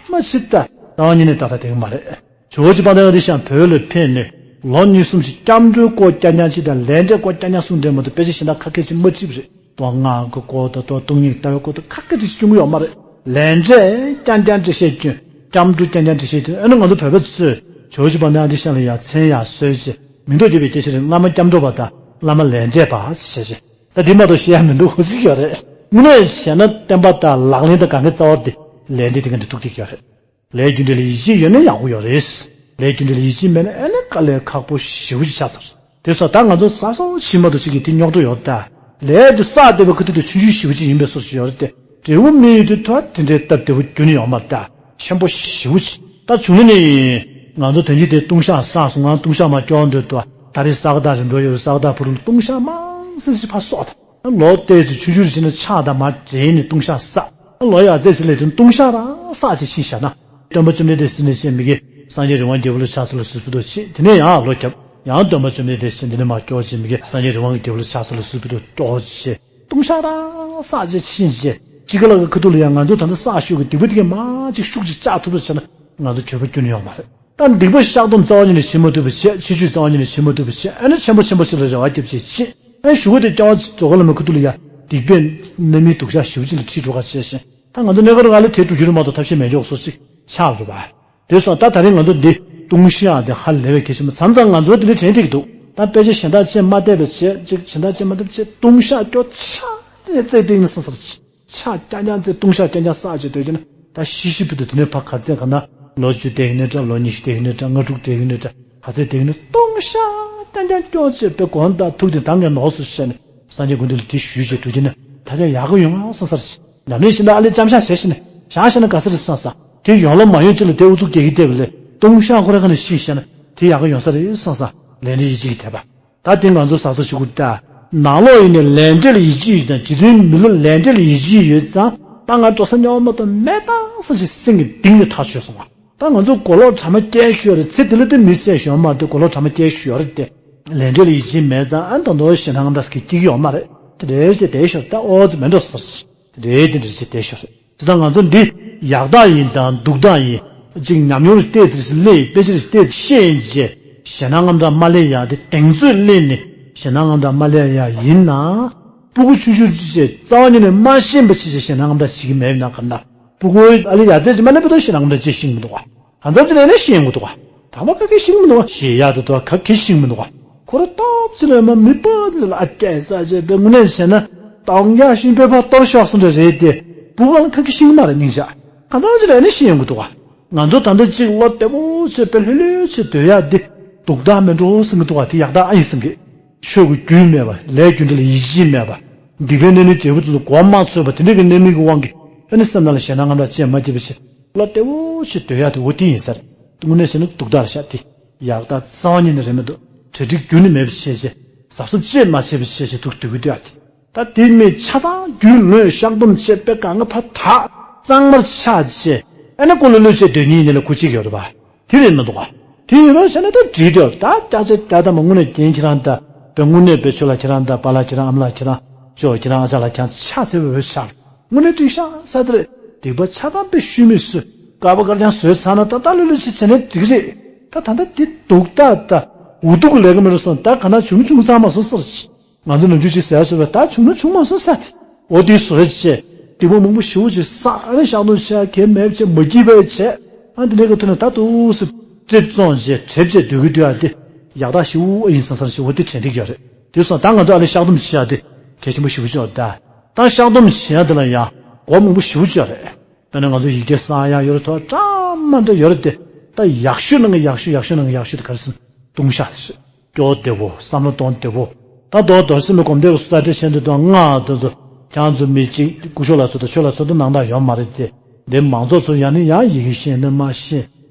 མ་བྱེད་ད་རྩ་བ་ཉིད་ནས་ཏག་ཏག་བསྡད་ཀྱི་མ་རེད། ཇོ་བོ་རྗེ་དཔལ་ལྡན་ཨ་ཏི་ཤ་བོད་ལ་ཕེབས་ནས་ལོ་གཉིས་གསུམ་ཞིག་སྐྱབས་འགྲོའི་སྐོར་རྐྱང་རྐྱང་ཅིག་དང་ལས་འབྲས་སྐོར་རྐྱང་རྐྱང་གསུངས་བསྡད་མ་གཏོགས་དཔེ་ཆ་གཞན་དག་ཁ་སྐད་ཅིག་མ་བྲིས་པ་རེད། དོན་ལྔ་གི་སྐོར་དང་དོན་སྟོང་ཉིད་ལྟ་བའི་སྐོར་དང་ཁ་སྐད་ཅིག་སྐྱོན་གྱི་ཡོད་མ་རེད། ལས་འབྲས་རྐྱང་རྐྱང་འགྲེལ་བཤད་སྐྱོན། སྐྱབས་འགྲོ་རྐྱང་རྐྱང་འགྲེལ་བཤད་སྐྱོན། ཨ་ནི་ང་ཚོ་བོད་པ་ཚོས་ཇོ་བོ་རྗེ་དཔལ་ལྡན་ཨ་ཏི་ཤ་ལ་ཡང་མཚན་ཡང་གསོལ་བྱས་མིང་འདོགས་བརྒྱབ་པའི་སྐད་ཆ་རེད། བླ་མ་སྐྱབས་འགྲོ་པ་དང་བླ་མ་ལས་འབྲས་པ་ཞེས་བྱས། ད་འདི་མ་གཏོགས་བཤད་ཡ་མི་འདུག་ཧུ་ཟིག་ཡོད་རེད། དངོས་གནས་བཤད་ན་བསྟན་པ་དང་ལག་ལེན་དང་གང་གི་རྩ་བ་དེ་ལས་འབྲས་དེ་ག་འདི་ཐུག་བསྡད་ཀྱི་ཡོད་རེད། ལས་རྒྱུ་འབྲས་ལ་ཡིད་ཆེས་ཡོད་ན་ཡག་པོ་ཡོད་རེད། ལས་རྒྱུ་འབྲས་ལ་ཡིད་ཆེས་མེད་ན་ཨ་ནི་དཀའ་ལས་ཁག་པོ་ཞེ་པོ་ཅིག་ཆགས་ཚར། དེ་སོགས་ད་ང་ཚོ་ཟ་སོགས་ཤི་མ་གཏོགས་ཅིག་གི་དེ་རྙོག་དྲ་ཡོད་ད། ལས་དེ་བསགས་བསྡད་པའི་ཁ་ཐུག་ཏུ་ཆུང་ཆུང་ཞེ་པོ་ཅིག་ཡིན་པའི་སོར་ཞིག་ཡོད་རེད་དེ། འབྲས་བུ་མི་ཡོད་དུས་ཐོག་དེ་འདྲའི་སྟབས་བདེ་པོ་རྒྱུ་ནི་ཡོད་མ་རེད་ད། ཆེན་པོ་ཞེ་པོ་ཅིག་ད་བྱུང་ནི་ནི། ང་ཚོ་དོན་གྱི་དེ་ལྟུང་བཤགས་བསགས་སོང་ང་ལྟུང་བཤགས་མ་སྐྱོར་འདོད་དུ་ད་རེས་ས་ག་ཟླ་རིམ་གྲོ་ཡོད་རེད། ས་ག་ཟླ་བུ་རུ་ལྟུང་བཤགས་མང་སེ་ཞིག་ཕར་གསོག་ད། ལོ་ཏོག་ཙམ་ཆུང་ཆུང་རེ་བྱས་ན་ཕྱག་དང་མར་འདྲེས་ནས་ལྟུང་བཤགས་བསགས། ལོ་ཡར་ཚེས་ཟིན་ལས་དུས་ལྟུང་བཤགས་རང་བསགས་ཅིག་ཕྱིན་བཞག་ན། སྟོན་པ་བཅོམ་ལྡན་འདས་ཟིན་ནས་ཅན་མི་དགེ་སངས་རྒྱས་རི་དབང་རྒྱལ་པོ་ལ་ཕྱག་འཚལ་ལ་གསོལ་ཕུལ་དུ་ཆེ། དེ་ནས་ཡང་ལོ་བརྒྱབ། ཡང་སྟོན་པ་བཅོམ་ལྡན་འདས་ཟིན་དེ་ནས་མར་སྐྱོར་ཅིག་མི་དགེ་སངས་རྒྱས་རི་དབང་གི་རྒྱལ་པོ་ལ་ཕྱག་འཚལ་ལ་གསོལ་ཕུལ་དུ་སྐྱོར་ཅིག་ལྟུང་བཤགས་རང་བསགས་ཅིག་ཕྱིན་ཅིག་ཅི་ག་ལ་གི་ཁ་ཐུག་ལ་ཡང་ང་ཚོ་ད་ལྟ་བསགས་ཤོག་གི་སྡིག་པ་དེ་གས་མང་ཅིག་ཤུགས་ཅིག་བཅག་ཐུབ་པ་བྱས་ན་ང་ཚོ་གྱོད་པ་སྐྱོན་ཡོད་མ་རེད། ད་སྡིག་པ་བཤགས་སྡོམ་རྩ་བ་ཉིད་ནས་བྱེད་མ་ཐུབ་པ་བྱས། ཕྱི་བཅོས་རྩ་བ་ཉིད་ནས་བྱེད་མ་ཐུབ་པ་བྱས། ཨ་ནི་ཆེན་པོ་ཆེན་པོ་ཞིག་ལ་རེ་བ་བརྒྱབ་བྱས་བྱེད། ཨ་ནི་གཞུག་གུ་དེ་སྐྱབས་རྗེ་རྫོགས་པ་བླ་མའི་ཁ་ཐུག་ལ་ཡ་སྡིག་པའི་རྣམ་སྨིན་སྡུག་ཅག་ཞེ་པོ་ཅིག་ལ་ཁྲིད་འགྲོ་ག་བྱས་ཤིང་། ད་ང་ཚོ་གནས་སྐབས་རང་ལ་དེ་འགྲོ་རྒྱུ་རེད་མ་གཏོགས་ཐབས་ཤེས་མེད་འཇོག་སོ་ཅིག་ཆགས་རེད་པ། དེ་སོང་ད་ད་རིང་ང་ཚོ་འདི་ལྟུང་བཤགས་དེ་ཧ་ལས་པའི་གལ་ཆེན་པོ་མཚམས་མཚམས་ང་ཚོ་དེ་འདྲ་དྲན་བསྡད་ཀྱི་འདུག་ད་དཔེ་ཆ་གཞན་དག་ཅན་མ་བལྟས་པ་བྱས་ཅིག་གཞན་དག་ཅན་མ་བལྟས་པ་བྱས་ལྟུང་བཤགས་སྐྱོ་ཆ་ནས་རྩེ་སྟེང་ནས་སོང་ཟེར་ཅིག་ཕྱག་རྐྱང་རྐྱང་བཙལ་ལྟུང་བཤགས་རྐྱང་རྐྱང་བསགས་བྱས་སྡོད་ཀྱི་ན་ད་ཤི་ཤི་བུ་དུ་དེ་ནས་ཕ་ག་ཚད་ག་ན་ལོ་བཅུ་དེ་གི་ནས་འདྲ་ལོ་ཉི་ཤུ་དེ་གི་ནས་འདྲ་ལྔ་དྲུག་དེ་གི་ནས་འདྲ་ག་ཚད་དེ་གི་ནས་ལྟུང་བཤགས་རྐྱང་རྐྱང་སྐྱོར་བྱས་པའི་གོང་དང་ཐུགས་དེ་དང་ངས་ནོར་སོ་བཤད་ནས་སངས་རྒྱས་ཀུན་འདུས་ལ་དེ་ཞུས་བྱས་འགྲོ་ཀྱི་ན་ད་ལྟ་ཡག་གི་ཡོང་ང་སོང་ཟེར་ཅིག་ཉམས་ལེན་ཤིན་ཏུ་ཨ་ལས་ལྕམ་ཤག་བྱས་ཤིང་ནས་བཞག་ཤེ་ན་ག་ས་རེད་སོང་ས་དེ་ཡོང་ལོ་མ་ཡོང་ཅི་ལ་དེ་ཨུ་ཚུགས་རྒྱག་གི་བསྡད་པ་ལས་ལྟུང་བཤགས་ཁོ་ར་ག་ནས་ཤིག་བྱས་ན་དེ་ཡག་གི་ཡོང་ས་རེད་སོང་ས་ལས་འདི་ཡིད་ཆེས་ཀྱི་དད་པ། ད་དེ་ང་ཚོ་ཟ་ས་ཆུ་ཁུར་ད། ནང་ལོགས་ཡིན་ནས་ལས་འབྲས་ལ་ཡིད་ཆེས་ཡོད་ཙང་རྗེ་བཙུན་མི་ལ་ལས་འབྲས་ལ་ཡིད་ཆེས་ཡོད་ཙང་ད་ང་འགྲོ་ས་རྙོག་མ་གཏོགས་མེད་ད་བསམ་ཞིག་སེམས་ཀྱི་གཏིང་ནས་ཐག་ཆོད་སོང་བ། ད་ང་ཚོ་མགོ་ལོག་དྲ་མ་སྐྱེལ་ཞོར་རེད་ཚེ་འདི་ལ་དེ་མི་བསད་ཞོར་མ་དེ་མགོ་ལོག་དྲ་མ་སྐྱེལ་ཞོར་རེད་དེ། ལས་འབྲས་ལ་ཡིད་ཆེས་མེད་ཙང་ཨ་ད་དོ་ཞེ་སྡང་ངམ་ད་སྐྱེ་གི་ཡོད་མ་རེད། དེ་རེད་ཞེས་དེ་ཞོར་ད་ཨོ་ཙི་མེད་འགྲོ་ཟེར། དེ་རེད་དེ་འདྲ་ཞེས་དེ་ཞོར་རེད། དེ་ཙང་ང་ཚོ་འདི་ཡག་རྟགས་ཡིན་དང་སྡུག་རྟགས་ཡིན། གཅིག་ཉམས་མྱོང་རེ་ཏོག་ཙམ་རེ་སླེབས་དཔེ་ཆ་རེ་ཏོག་ཙམ་ཤེས་ཡིན་རྗེས་ཞེ་སྡང་ངམ་ད་མ་སླེབས་ཡག་དེ་གདེང་ཚོད་སླེབས་ནས་ཞེ་སྡང་ངམ་ད་མ་སླེབས་ཡག་ཡིན་ན། སྤུ་གུ་ཆུང་ཆུང་ཅིག་བྱས་རྩ་བ་ཉིད་ནས་མ་ཤེས་པ་ཅིག་བྱས་ཞེ་སྡང་ངམ་ད་བྱེད་ཀྱི་མེད་ན་ག་འདྲ། སྤུ་གུ་ཨ་ལི་ཡ་རྩེ་ཅིག་མ་སླེབས་པ་དང་ཞེ་སྡང་ངམ་ད་ཅིག་ཤེས་ཀྱི་མི་འདུག་ག་གང་འཚམ་ཅིག་ལ་ནི་ཤེས་ཡོང་གི་འདུག་ག་དང་པོ་ག་གེ་ཤེས་ཀྱི་མི་འདུག་ག་ཞེས་ཡག་དེ་དོ་ག་གེ་ཤེས་ཀྱི་མི་འདུག་ག་ཁོ་ར་སྟོབས་ཅིག་ལ་མ་མི་པ་ཅིག་ལ་ཨ་སྐད་ས་བྱས་པའི་དངོས་གནས་བྱས་ན་གདོང་རྒྱག་ཤིང་པའི་ཕར་གཏོར་ཤོག་སོང་འདྲ་རེད་དེ། སྤུ་གུ་ལ་ག་གེ་ཤེས་ཀྱི་མ་རེད་སྙིང་རྗེ། གང་འཚམ་ཅིག་ལ་ནི་ཤེས་ཡོང་གི་འདུག་ག་ང་ཚོ་ད་ལྟ་གཅིག་བློ་བདེ་པོ་བྱས་པའི་ལྷོད་ལྷོད་བྱས་སྡོད་ཡག་འདི་སྡུག་རྟགས་མེད་འགྲོ་བསམ་གྱི་འདུག་ག་དེ་ཡག་རྟགས་ཨ་ཡིན་བསམ་གྱི། ཆོས་ཀྱི་རྒྱུས་མེད་པ་ལས་རྒྱུ་འབྲས་ལ་ཡིད་ཆེས་མེད་པ། སྡིག་པའི་གནས་ལུས་འབྲས་བུ་དེ་ཚོ་གོ་མ་ཆོད་པ་དེ་འདྲ་གི་གནས་མིན་གྱི་དབང་གིས་ཨ་ནི་སེམས་ནང་ལ་ཞེ་སྡང་ངམ་ད་ཅིག་མ་སྐྱེས་པ་བྱས་བློ་བདེ་པོ་བྱས་སྡོད་ཡག་དེ་འོ་དེ་ཡིན་ཟེར། དངོས་གནས་བྱས་ན་སྡུག་རྟགས་ལ་ཤ་དེ་ཡག་རྟགས་རྩ་བ་ཉིད་ནས་རེད་མི་འདུག་གྲ་སྒྲིག་རྒྱུན་ནས་མེད་པ་བྱས་བྱས་གཟབ་གཟབ་བྱས་མ་བྱས་པ་བྱས་བྱས་འདུག་སྡོད་ཀྱི་འདུག་ཡ་དེ། ད་དེ་མིན་ཆ་ཚང་རྒྱུས་ལོན་བཤགས་སྡོམ་བྱས་པའི་སྒང་ག་ཕར་དག་གཙང་མར་ཆགས་བྱས་ཨ་ནི་ཀོ་ལོ་ལོ་བྱས་སྡོད་ཉིན་ཡིན་ན་ལ་ཁུ་གཅིག་ཡོད་རེད་པ། དེ་རེད་མི་འདུག་ག་དེ་ཡིན་རོགས་བྱས་ན་ད་འགྲིག་འདུག་ད་སྐྱག་ཆ་སྐྱག་ད་མ་དངོས་གནས་རྒན་ཁྱེད་རང་ད་བའི་དངོས་གནས་བའི་ཆོས་ལ་ཁྱེད་རང་ད་པཱ་ལགས་ཁྱེད་རང་ཨ་མ་ལགས་ཁྱེད་རང་ཇོ་ཁྱེད་རང་ཨ་ཅག་ལགས་ཁྱེད་རང་ཆ་ཚེ་བའི་འོད་ཆགས་དངོས་གནས་འགྲིག་ཤག་ས་དེ་རེད། སྡིག་པ་ཆ་ཚང་པའི་ཤུལ་མིག་སུ་དཀར་པོ་དཀར་རྐྱང་བཟོས་ཚར་ན་ད་ད་ལོ་ལོ་ཅིག་བྱས་ན་འགྲིག་རེད། ད་ད་ད་དེ་སྡུག་ད་ད་འུ་སྡུག་ལས་ཀ་མི་རུ་སོང་ད་ག་ན་བྱུང་བྱུང་ཚང་མ་སོང་ཟེར་ཅི། ང་ཚོ་ནམ་རྒྱུན་ཅིག་ཟེར་ཡ་སོ་བས་ད་བྱུང་ན་བྱུང་མ་སོང་ས་དེ། འོ་དེ་བཟོ་རེ་བྱས། སྡིག་པ་མང་པོ་ཞེ་པོ་ཅིག་བསགས། ཨ་ནི་བཤགས་སྡོམ་བྱས། གལ་མེད་བྱས། མ་སྐྱིད་པ་བྱས། ཨ་ནི་དེ་འདྲའི་གི་ཐོག་ནས་ད་འདུག་སེ་སྤྲེལ་བཙོང་བྱས་གྲེབ་བྱས་སྡོད་ཀྱི་འདུག་ཡ། དེ་ཡག་ཐག་ཞེ་པོ་ཨེ་ཡིན་བསམ་བསམ་ཞེ་པོ་དེ་དྲན་གྱི་ཡོད་རེད། དེ་སོང་ད་ང་ཚོ་ཨ་ནི་བཤགས་སྡོམ་བྱེད་ཡ་དེ་གལ་ཆེན་པོ་ཞེ་པོ་ཅིག་ཡོད་རེད་ད། ད་བཤགས་སྡོམ་བྱེད་ཡ་དེ་ལ་ཡང་སྒོར་མང་པོ་ཞེ་པོ་ཅིག་ཡོད་རེད། དཔེར་ན་ང་ཚོ་ཡི་གེ་བསགས་ཡ་ཡོད་རེད། ཐོག་འདྲ་མ་འདྲ་ཡོད་རེད་དེ། ད་ཡག་ཤོས་ནང་གི་ཡག་ཤོས། ཡག་ཤོས་ནང་གི་ཡག་ཤོས་དེ་ག་རེ་ཟེར་ན་ལྟུང་བཤགས་རེད། སྐྱོ་བདེ་བོ། བསམ་བློ་གཏོང་བདེ་བོ། ད་རྡོར་རྡོར་སེམས་ལ་སྒོམ་བཟླས་ཀྱི་སུ་ད་སྤྲད་བྱས་འདི་དང་། སྔགས་དེ་ཚོ་ཁྱེད་རང་ཚོ་མི་གཅིག་སྐུ་ཞབས་ལ་ཚོ་དང་ཆོས་ལ་ཚོ་དང་སྣང་དག་ཡོད་མ་རེད་དེ། འདི་མང་ཚོགས་ཚོ་ཡང་ནས་ཡང་ཡི་གེ་ཤེས་ནས་མ་ཤེས།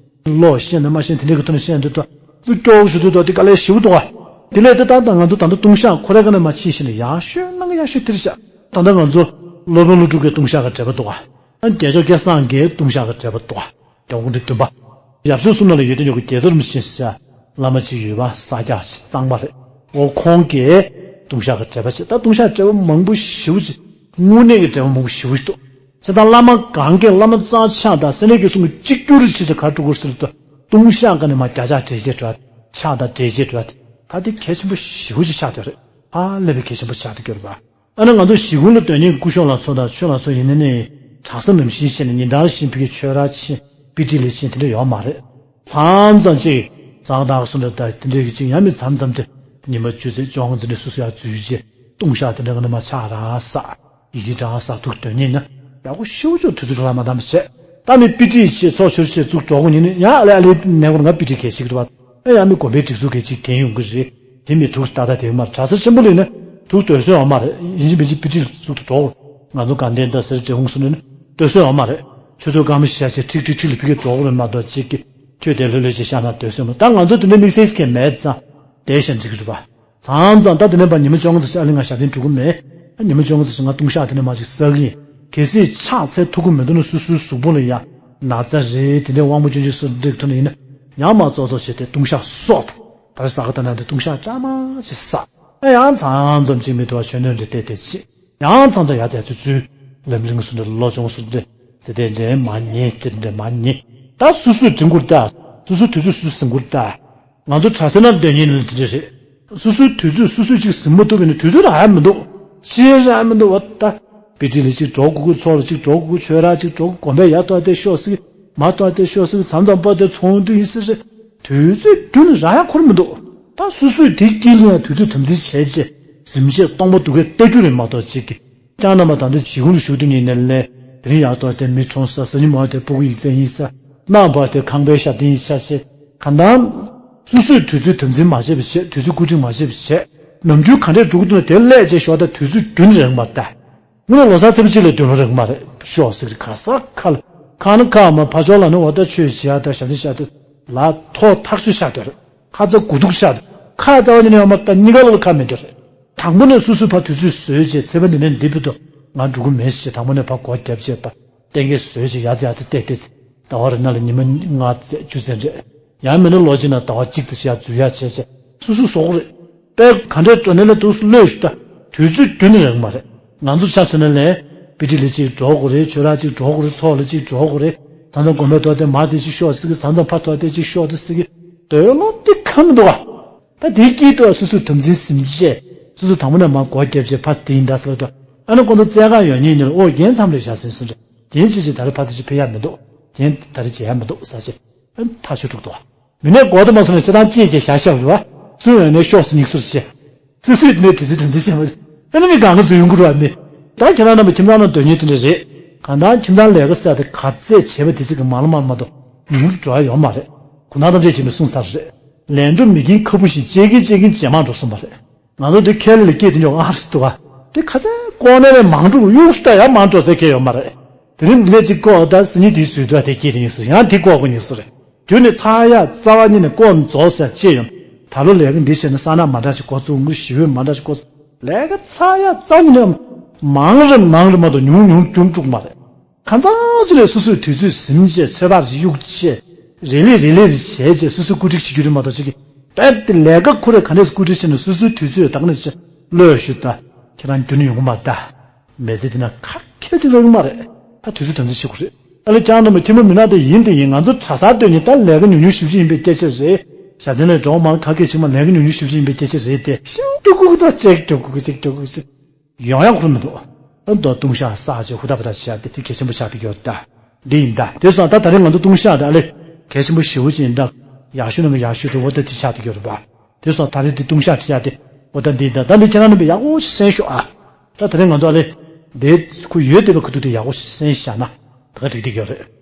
ཀློག་ཤེས་ནས་མ་ཤེས། དེ་འདྲའི་གི་ཐོག་ནས་བཤད་འདི་དང་། ཚུར་སྐྱོ་བོ་ཞུ་དུས་དང་དེ་དཀའ་ལས་ཞེ་པོ་འདུག་བ། དེ་ལས་དེ་ད་ལྟ་ང་ཚོ་ད་ལྟ་ལྟུང་བཤགས་ཁོ་རའི་ཀ་ནས་མར་ཕྱིན་ཤིང་ནས་ཡག་ཤོས་ནང་གི་ཡག་ཤོས་དེ་རེད་ཤག་ད་ལྟ་ང་ཚོ་སློབ་དཔོན་ཀླུ་སྒྲུབ་ཀྱི་ལྟུང་བཤགས་ཀྱི་འགྲེལ་པ་འདུག་བ། ཨ་ནི་རྒྱལ་མཆོག་སྐལ་བཟང་གི་ལྟུང་བཤགས་ཀྱི་འགྲེལ་པ་འདུག་བ། རྒྱལ་བ་སྐུ་ཕྲེང་བདུན་པ། ཡབ་སྲས་གསུམ་ནང་ལ་ཡོད་དོ་ཅོག་གི་རྒྱལ་ཚབ་རིན་པོ་ཆེ་ཟེར་བླ་མ་གཅིག་ཡོད་པ། ས་སྐྱ་གཙང་པ་རེད། འོ་ཁོང་གིས་ལྟུང་བཤགས་ཀྱི་འགྲེལ་པ་བྱས། ད་ལྟུང་བཤགས་འགྲེལ་པ་མང་པོ་ཞེ་པོ་ཅིག་དངོས་གནས་ཀྱི་འགྲེལ་པ་མང་པོ་ཞེ་པོ་ཅིག་འདུག་བྱས་ཙང་བླ་མ་གང་གིས་བླ་མ་རྩ་ཆགས་དང་སེ་ནས་ཀྱི་གསུང་གི་གཅིག་གྱུར་བྱས་ཙང་ག་རེ་འགྲོ་དགོས་ཟེར་དུས། ལྟུང་བཤགས་ཀ་ནས་མར་བརྒྱ་ཆ་འགྲེལ་བྱེད་འགྲོ་བ། ཆགས་དང་འགྲེལ་བྱེད་འགྲོ་བ། ད་དེ་གལ་ཆེན་པོ་ཞེ་པོ་ཅིག་ཆགས་བསྡད་རེད། ཧ་ལས་པའི་གལ་ཆེན་པོ་ཆགས་བསྡད་ཀྱི་རེད་པ། ཨ་ནི་ང་ཚོ་ཞི་ཀུན་ལ་དོན་གཉེར་སྐུ་ཞབས་ལ་ཚོ་དང་ཆོས་ལ་ཚོ་ཡིན་ནའི་ནི་གྲྭ་ས་ནང་བཞིན་བྱས་ནས་ཉིན་ལྟར་བཞིན་ཕ་གི་ཆོས་རར་ཕྱིན། དཔེ་ཁྲིད་ལ་ཕྱིན། དེ་འདྲ་ཡོད་མ་རེད། མཚམས་མཚམས་ཅིག་གཙང་དག་སུ་འདྲ་ད་དེ་འདྲའི་གི་ཅིག་ཡང་མིན་མཚམས་མཚམས་དེ་ཉི་མ་བཅུ་ཚེས་བཅོ་ལྔ་ཚེ་འདྲ་སུ་སུ་ཡར་འཛུལ་རྗེས་ལྟུང་བཤགས་དེ་འདྲ་གི་ནི་མར་ཕྱག་རང་བསགས། ཡི་གེ་རང་བསགས། ཐུགས་དོན་གཉེར་ན་ཡག་པོ་ཞེ་པོ་ཅིག་དུས་ཚོད་ཁྲ་ལ་མ་བཏང་བ་བྱས། ད་མི་དཔེ་ཁྲིད་བྱས་ཚོགས་ཞུ་བྱས་ཚུར་འགྲོ་དགོས་ཉིན་ནི་ཡང་ཨ་ལེ་ཨ་ལེ་གནས་སྐོར་ང་དཔེ་ཁྲིད་གལ་ཆེ་གི་རེད་པ། ཨེ་ཡང་མི་དགོན་པའི་སྒྲིག་འཛུགས་གལ་ཆེ་གི་དེ་ཡོང་གི་རེད། དེ་མི་ཐུགས་ཏག་ཏག་དེ་མ་རེད། གྲྭ་ས་ཆེན་པོ་ལ་ཡིན་ན་ཐུགས་སྡོད་སྲོལ་ཡོད་མ་རེད། ཡིན་གཅིག་མིན་གཅིག་དཔེ་ཁྲིད་ཚུར་དུ་འགྲོ་དགོས། ང་ཚོ་དགའ་ལྡན་དང་ཟེར་འབྲས་སྤུངས་སུ་ནི་སྡོད་སྲོལ་ཡོད་མ་རེད། ཆུ་ཚོད་སྐར་མ་བཞི་ཤར་ཆེ་ཁྲིག་ཁྲིག་ཁྲིག་ལ་ཕ་གི་འགྲོ་དགོས་རེད་མ་གཏོགས་གཅིག་གི་ཁྱོད་དེ་ལྷོད་ལྷོད་ཅིག་བཞག་ན་སྡོད་སྲོལ་མ། ད་ང་ཚོ་དེ་འདྲའི་དམིགས་བསལ་གྱི་མེད་ཙང་བསྡད་བཞག་འགྲིག་གི་རེད་པ། མཚམས་མཚམས་ད་དེ་ནས་ཕར་ཉི་མ་བཅོ་ལྔ་ཙམ་ཞིག་ཨ་ལེ་ང་ཞབས་བརྟན་འགྲོ་གི་མེད། ཉི་མ་བཅོ་ལྔ་ཙམ་ཞིག་ང་ལྟུང་བཤགས་དེ་ནས་མར་ཅིག་བསགས་ཀྱི་ཡིན། གལ་སྲིད་ཕྱག་འཚལ་ཐུབ་ཀྱི་མི་འདུག་ན་སོ་སོའི་གཟུགས་པོ་ལ་ཡང་ན་ཚ་རེད། དེ་འདྲའི་དབང་པོ་སྐྱོན་ཅན་སོ་འདྲེ་ཐོན་ཡིན་ན་ཡང་མར་ཙོག་ཙོག་བྱས་ཏེ་ལྟུང་བཤགས་སོགས་དང་། ད་རེས་གཟའ་སྐར་ད་ན་དེ་ལྟུང་བཤགས་བཀྲ་མ་ཞིག་བསགས། ཨ་ཡང་མཚམས་མཚམས་ཅིག་མི་འདུག་བ་ཆོས་སྣོད་འདྲེ་བལྟས་བལྟས་བྱས། ཡང་མཚམས་མཚམས་ཡར་དེ་ཚོ་ཚུལ་ལམ་རིམ་སུ་འདྲ་ལོ་ཆུང་སུ་འདྲ་ཚེ་དེ་འདྲ་མ་ཉེ་དེ་འདྲ་མ་ཉེ། ད་སོ་སོས་དྲན་དགོས་རེད་ད། སོ་སོའི་དུས་ཚོད་སོ་སོས་ཟིན་དགོས་རེད་ད། ང་ཚོ་གྲྭ་ས་ནང་སྡོད་མཁན་ལ་དེ་འདྲ་རེད། སོ་སོའི་དུས་ཚོད་སོ་སོས་ཅིག་ཟིན་མ་ཐུབ་པ་ཡིན་ན་དུས་ཚོད་རག་ཡ་མི་འདུག་ཤེས་རག་ཡ་མི་འདུག་བ་ད། དཔེ་ཁྲིད་ལ་ཅིག་འགྲོ་དགོས་ཀྱི། ཚོགས་ལ་ཅིག་འགྲོ་དགོས་ཀྱི། ཆོས་ར་ཅིག་འགྲོ་དགོས། དགོན་པའི་ཡར་ཐོག་དེ་ཤོག་ཟིག་མར་ཐོག་དེ་ཤོག་ཟིག་མཚམས་མཚམས་པ་དེ་ཚོགས་འདུ་ཡིན་ཟེར་རེད། དུས་ཚོད་རྒྱུན་རག་ཡ་ཁོར་མི་འདུག་ད་སོ་སོས་དེ་དཀྱིལ་ལ་ཡང་དུས་ཚོད་དམ་འཛིན་བྱས་རྗེས་གཟིམ་ཆས་སྟོང་པ་སྡུག་གས་ལྟ་རྒྱུ་རེད་མ་གཏོགས་ཅིག་གི། ཀྱང་རྣམ་པ་ད་ལྟ་ཇི་གུང་ལ་བཞུགས་དུས་ཉིན་ནས་ལས་དེ་རིང་ཡར་ཐོག་དེ་མི་གྲོངས་ས། གཟའ་ཉི་མ་དེ་ཕྲུ་གུ་ཡིག་ཚད་ཡིན་ས། གནངས་པ་དེ་ཁང་པའི་ཞབས་བརྟན་ཡིན་ས་ཞེས་གང་ལྟར། སོ་སོས་དུས་ཚོད་དམ་འཛིན་མ་བྱས་པ་བྱས། དུས་ཚོད་བཀོད་སྒྲིག་མ་བྱས་པ་བྱས། ནམ་རྒྱུན་ག་འདྲས་འགྲོ་གི་འདུག་ན་དེ་སླེབས་རྗེས་ཞོགས་ད་དུས་ཚོད་རྒྱུན་རིང་བ་ད། དངོས་གནས་ལོ་གསར་ཚེས་པ་གཅིག་ལ་འདོན་ལོ་རིང་མ་རེད། ཤོག་ཟེར་གི་ག་ས་ཁ་ལ་ཁ་ན་ཁ་མ་ཕ་ཕྱོགས་ལ་ནི་འོ་ད་ཆོས་བྱེད་ཡ་ད་ཞབས་བརྟན་ཤག་ད་ལ་ཐོག་ཐག་ཆོད་ཤག་དེར་ཁ་ཚ་དགུ་སྡུག་ཤག་ད་ཁ་རྩ་བ་ཉིད་ནས་ཡོང་མ་ད་གཉིས་ཀ་ལོ་ལ་ཁ་མེད་དེར། དང་པོ་ནས་སོ་སོའི་ཕ་དུས་ཚོད་བཟོས་རྗེས་ཚེས་པ་འདི་ནས་འདི་བར་དུ་ང་འགྲོ་གི་མེད་ཞེས་དང་པོ་ནས་ཕ་སྒོ་བརྒྱབ་རྗེས་ད་གཏན་འཁེལ་བཟོས་རྗེས་ཡ་ཙི་ཡ་ཙི་བལྟས་བལྟས་ཟླ་བ་རེ་ནང་ལ་ཉི་མ་ལྔ་ཚེ་བཅུ་ཚེ་རེད། ཡང་མིན་ན་ལོ་གཅིག་ནང་ཟླ་བ་གཅིག་ཙམ་ཞིག་ཡར་འཛུལ་ཡ་བྱས་བྱས་སོ་སོའི་བཟོ་གི་རེད། དཔེ་ག་འདྲའི་སྤྲོ་གནས་ལ་འདུག་སེ་ལྷོད་ཞུ་ད། དུས་ཚོད་རྒྱུན་རིང་མ་རེད། ང་ཚོ་ཆ་མཚོན་ན་ལས་དཔེ་ཁྲིད་ལ་གཅིག་འགྲོ་དགོས་རེད། ཆོས་ར་གཅིག་འགྲོ་དགོས་རེད། ཚོགས་ལ་གཅིག་འགྲོ་དགོས་རེད། མཚམས་མཚམས་དགོན་པའི་ཐོག་དེ་མར་དེ་གཅིག་ཤོག་ཟེར་གི། མཚམས་མཚམས་ཕ་ཐོག་དེ་གཅིག་ཤོག་དེ་ཟེར་གི། འདོད་བློ་དེ་ཁ་མི་འདུག་ག་ད་དེའི་དཀྱིལ་དུ་སོ་སོས་དམ་འཛིན་ཟིན་བྱས། སོ་སོ་དང་པོ་ནས་མར་སྒོ་བརྒྱབ་བྱས་ཕ་དེ་ཡིན་ད་ཟེར་ལ་དུ། ཨ་ནི་ཁོང་ཚོ་བཙལ་ག་ཡོང་མཁན་ཉིད་ལ་ཨོ་རྒན་མཚམས་རེད་བཞག་ཟིན་སོང་རེད། རྒན་ཅི་ཅི་ད་རེས་ཕ་ཚོ་ཅིག་ཕེབས་ཡ་མི་འདུག་རྒན་ད་རེས་མཇལ་ཡ་མི་འདུག་ཟེར་བྱས། ཨ་ནི་ཐག་ཆོད་འགྲོ་གི་འདུག་ག་མི་ནས་སྒོ་དེ་མ་སོང་ནས་ཁྱེད་རང་ཅི་བྱས་བཞག་བཞག་རེད་བ། སུ་ཡོང་ནས་ཤོག་ཟེར་སྙིགས་སོར་བྱས། སོ་སོས་དེ་ནས་དེ་ཚོའི་དོན་ཚན་བཤད་མ་ཟིན། ཨ་ནི་མི་གང་ག་ཚོ་ཡོང་གི་རེད་བ་མི། ད་ཁྱེད་རང་རྣམ་པ་ཁྱིམ་ཚང་ནང་སྡོད་མཁན་དེ་འདྲ་རེད། གང་ལྟར་ཁྱིམ་ཚང་ལས་ཀ་ཟེར་དེ་ག་ཚད་བྱས་པ་དེ་ཚོ་གི་མ་ལ་མ་ལ་མ་གཏོགས་ཉུང་རུ་འགྲོ་ཡ་ཡོད་མ་རེད། གུང་ཐང་རྟ་དྲེལ་གྱིས་ནི་གསུངས་ཚར་རེད། ལས་འགྲོ་མི་རྒན་ཁ་སྤུ་བཞིན་བཅད་ཀྱིན་བཅད་ཀྱིན་ཇེ་མང་འགྲོ་སོང་བ་རེད། ང་ཚོ་འདི་ཁེ་ལས་ལ་སྐྱེས་དེ་ཉོག་ཨ་རེད་འདུག་ག་དེ་ག་ཚད་ལྐོག་ནས་རེད་མང་འགྲོ་གཡུག་ལྟ་ཡ་མང་འགྲོ་ཟེར་མཁན་ཡོད་མ་རེད། དེ་རིང་འདི་ནས་གཅིག་ལྐོག་ད་སང་ཉིན་དེའི་ཟུར་དུ་དེ་སྐྱེས་དེ་ཉིན་སུ་ཡང་དེ་ལྐོག་གོ་ཉིན་སུ་རེད། དུས་ནི་ཚ་ཡ་རྩ་བ་ཉིད་ནས་ལྐོག་ནས་རྫོགས་ཟེར་ཅེས་ཡོང་། ད་ལོ་ལས་ཀ་འདི་བྱས་ན་ས་ནག་མ་འདྲ་ཞིག་འགོ་བཙུགས། དངུལ་ཞི་བའི་མ་འདྲ་ཞིག་འགོ་བཙུགས། ལས་ཀ་ཚ་ཡ་རྩ་ཉིད་ནས་མང་རེ་མང་རེ་མ་གཏོགས་ཉུང་ཉུང་རྒྱུན་འགྲོ་གི་མ་རེད། གང་ཚང་ཅི་ལས་སོ་སོའི་དུས་ཚོད་ཟིན་བྱས་ཚོད་དཔག་ཅིག་གཡུག་བྱས། རེ་ལེ་རེ་ལེ་རེ་བྱས་བྱས་སོ་སོའི་བཀོད་སྒྲིག་བྱེད་རྒྱུ་རེད་མ་གཏོགས་ཅིག་གི་རྦད་དེ་ལས་ཀ་ཁོ་རེ་ག་འདྲས་བཀོད་སྒྲིག་བྱས་ནས་སོ་སོའི་དུས་ཚོད་ད་ག་ནས་བྱས་ལོས་ཞུ་ད། ཁྱེད་རང་རྒྱུན་ཡོང་གི་མ་རེད་ད། མི་ཚེ་འདི་ན་ཁ་ཁྱེར་ཅིག་རག་གི་མ་རེད། ད་དུས་ཚོད་དམ་འཛིན་བྱེད་དགོས་རེད། ཨ་ལེ་ཀྱང་ནོ་མི་ཁྱིམ་པ་མི་ནག་དེ་ཡིན་དེ་ཡིན། ང་ཚོ་གྲྭ་སར་སྡོད་ཉིན་ད་ལས་ཀ་ཉུང་ཉུང་ཞིབ་ཞིབ་ཡིན་པའི་སྐད་ཆ་རེད། ཞབས་བརྟན་ལས་གྲོགས་མང་ཁ་སྐད་ཆེ་མ་ལས་ཀ་ཉུང་ཉུང་ཞིབ་ཞིབ་ཡིན་པའི་སྐད་ཆ་རེད་དེ། ཤིང་སྐྱོ་གུ་གུ་ད་ཅིག་སྐྱོ་གུ་གུ་ཅིག་སྐྱོ་གུ་གུ་ཅིག་ཡོང་ཡ་ཁུར་མི་འདུག་ཨ་ནི་ལྟུང་བཤགས་བསགས་བྱས་ཧུར་ཐག་པ་ཐག་བྱས་ཏེ་དེ་གལ་ཆེན་པོ་ཆགས་བསྡད་ཀྱི་ཡོད་རེད་ད། འདི་ཡིན་ད། དེ་སོང་ད་ད་རེས་ང་ཚོ་ལྟུང་བཤགས་ད་ཨ་ལེ། གལ་ཆེན་པོ་ཞེ་པོ་ཅིག་ཡིན་ད། ཡག་ཤོས་ནང་གི་ཡག་ཤོས་དེ་འོ་ད་དེ་ཆགས་བསྡད་ཀྱི་ཡོད་རེད་པ། དེ་སོང་ད་རེས་དེ་ལྟུང་བཤགས་བྱས་ཏེ་འོ་ད་འདི་ཡིན་ད། ད་འདི་ཁྱེད་རང་རྣམ་པས་ཡག་པོ་ཞིག་གསན་ཤོག་ཨ། ད་ད་རེས་ང་ཚོ་ཨ་ལེ། འདི་ཁོ་ཡོད་བསྡད་པ་ཁོ་ཐུག་དེ་ཡག་པོ་ཞིག་གསན་བཞག་ན་ད་ག་འགྲིག་བསྡད་ཀྱི་ཡོད་རེད།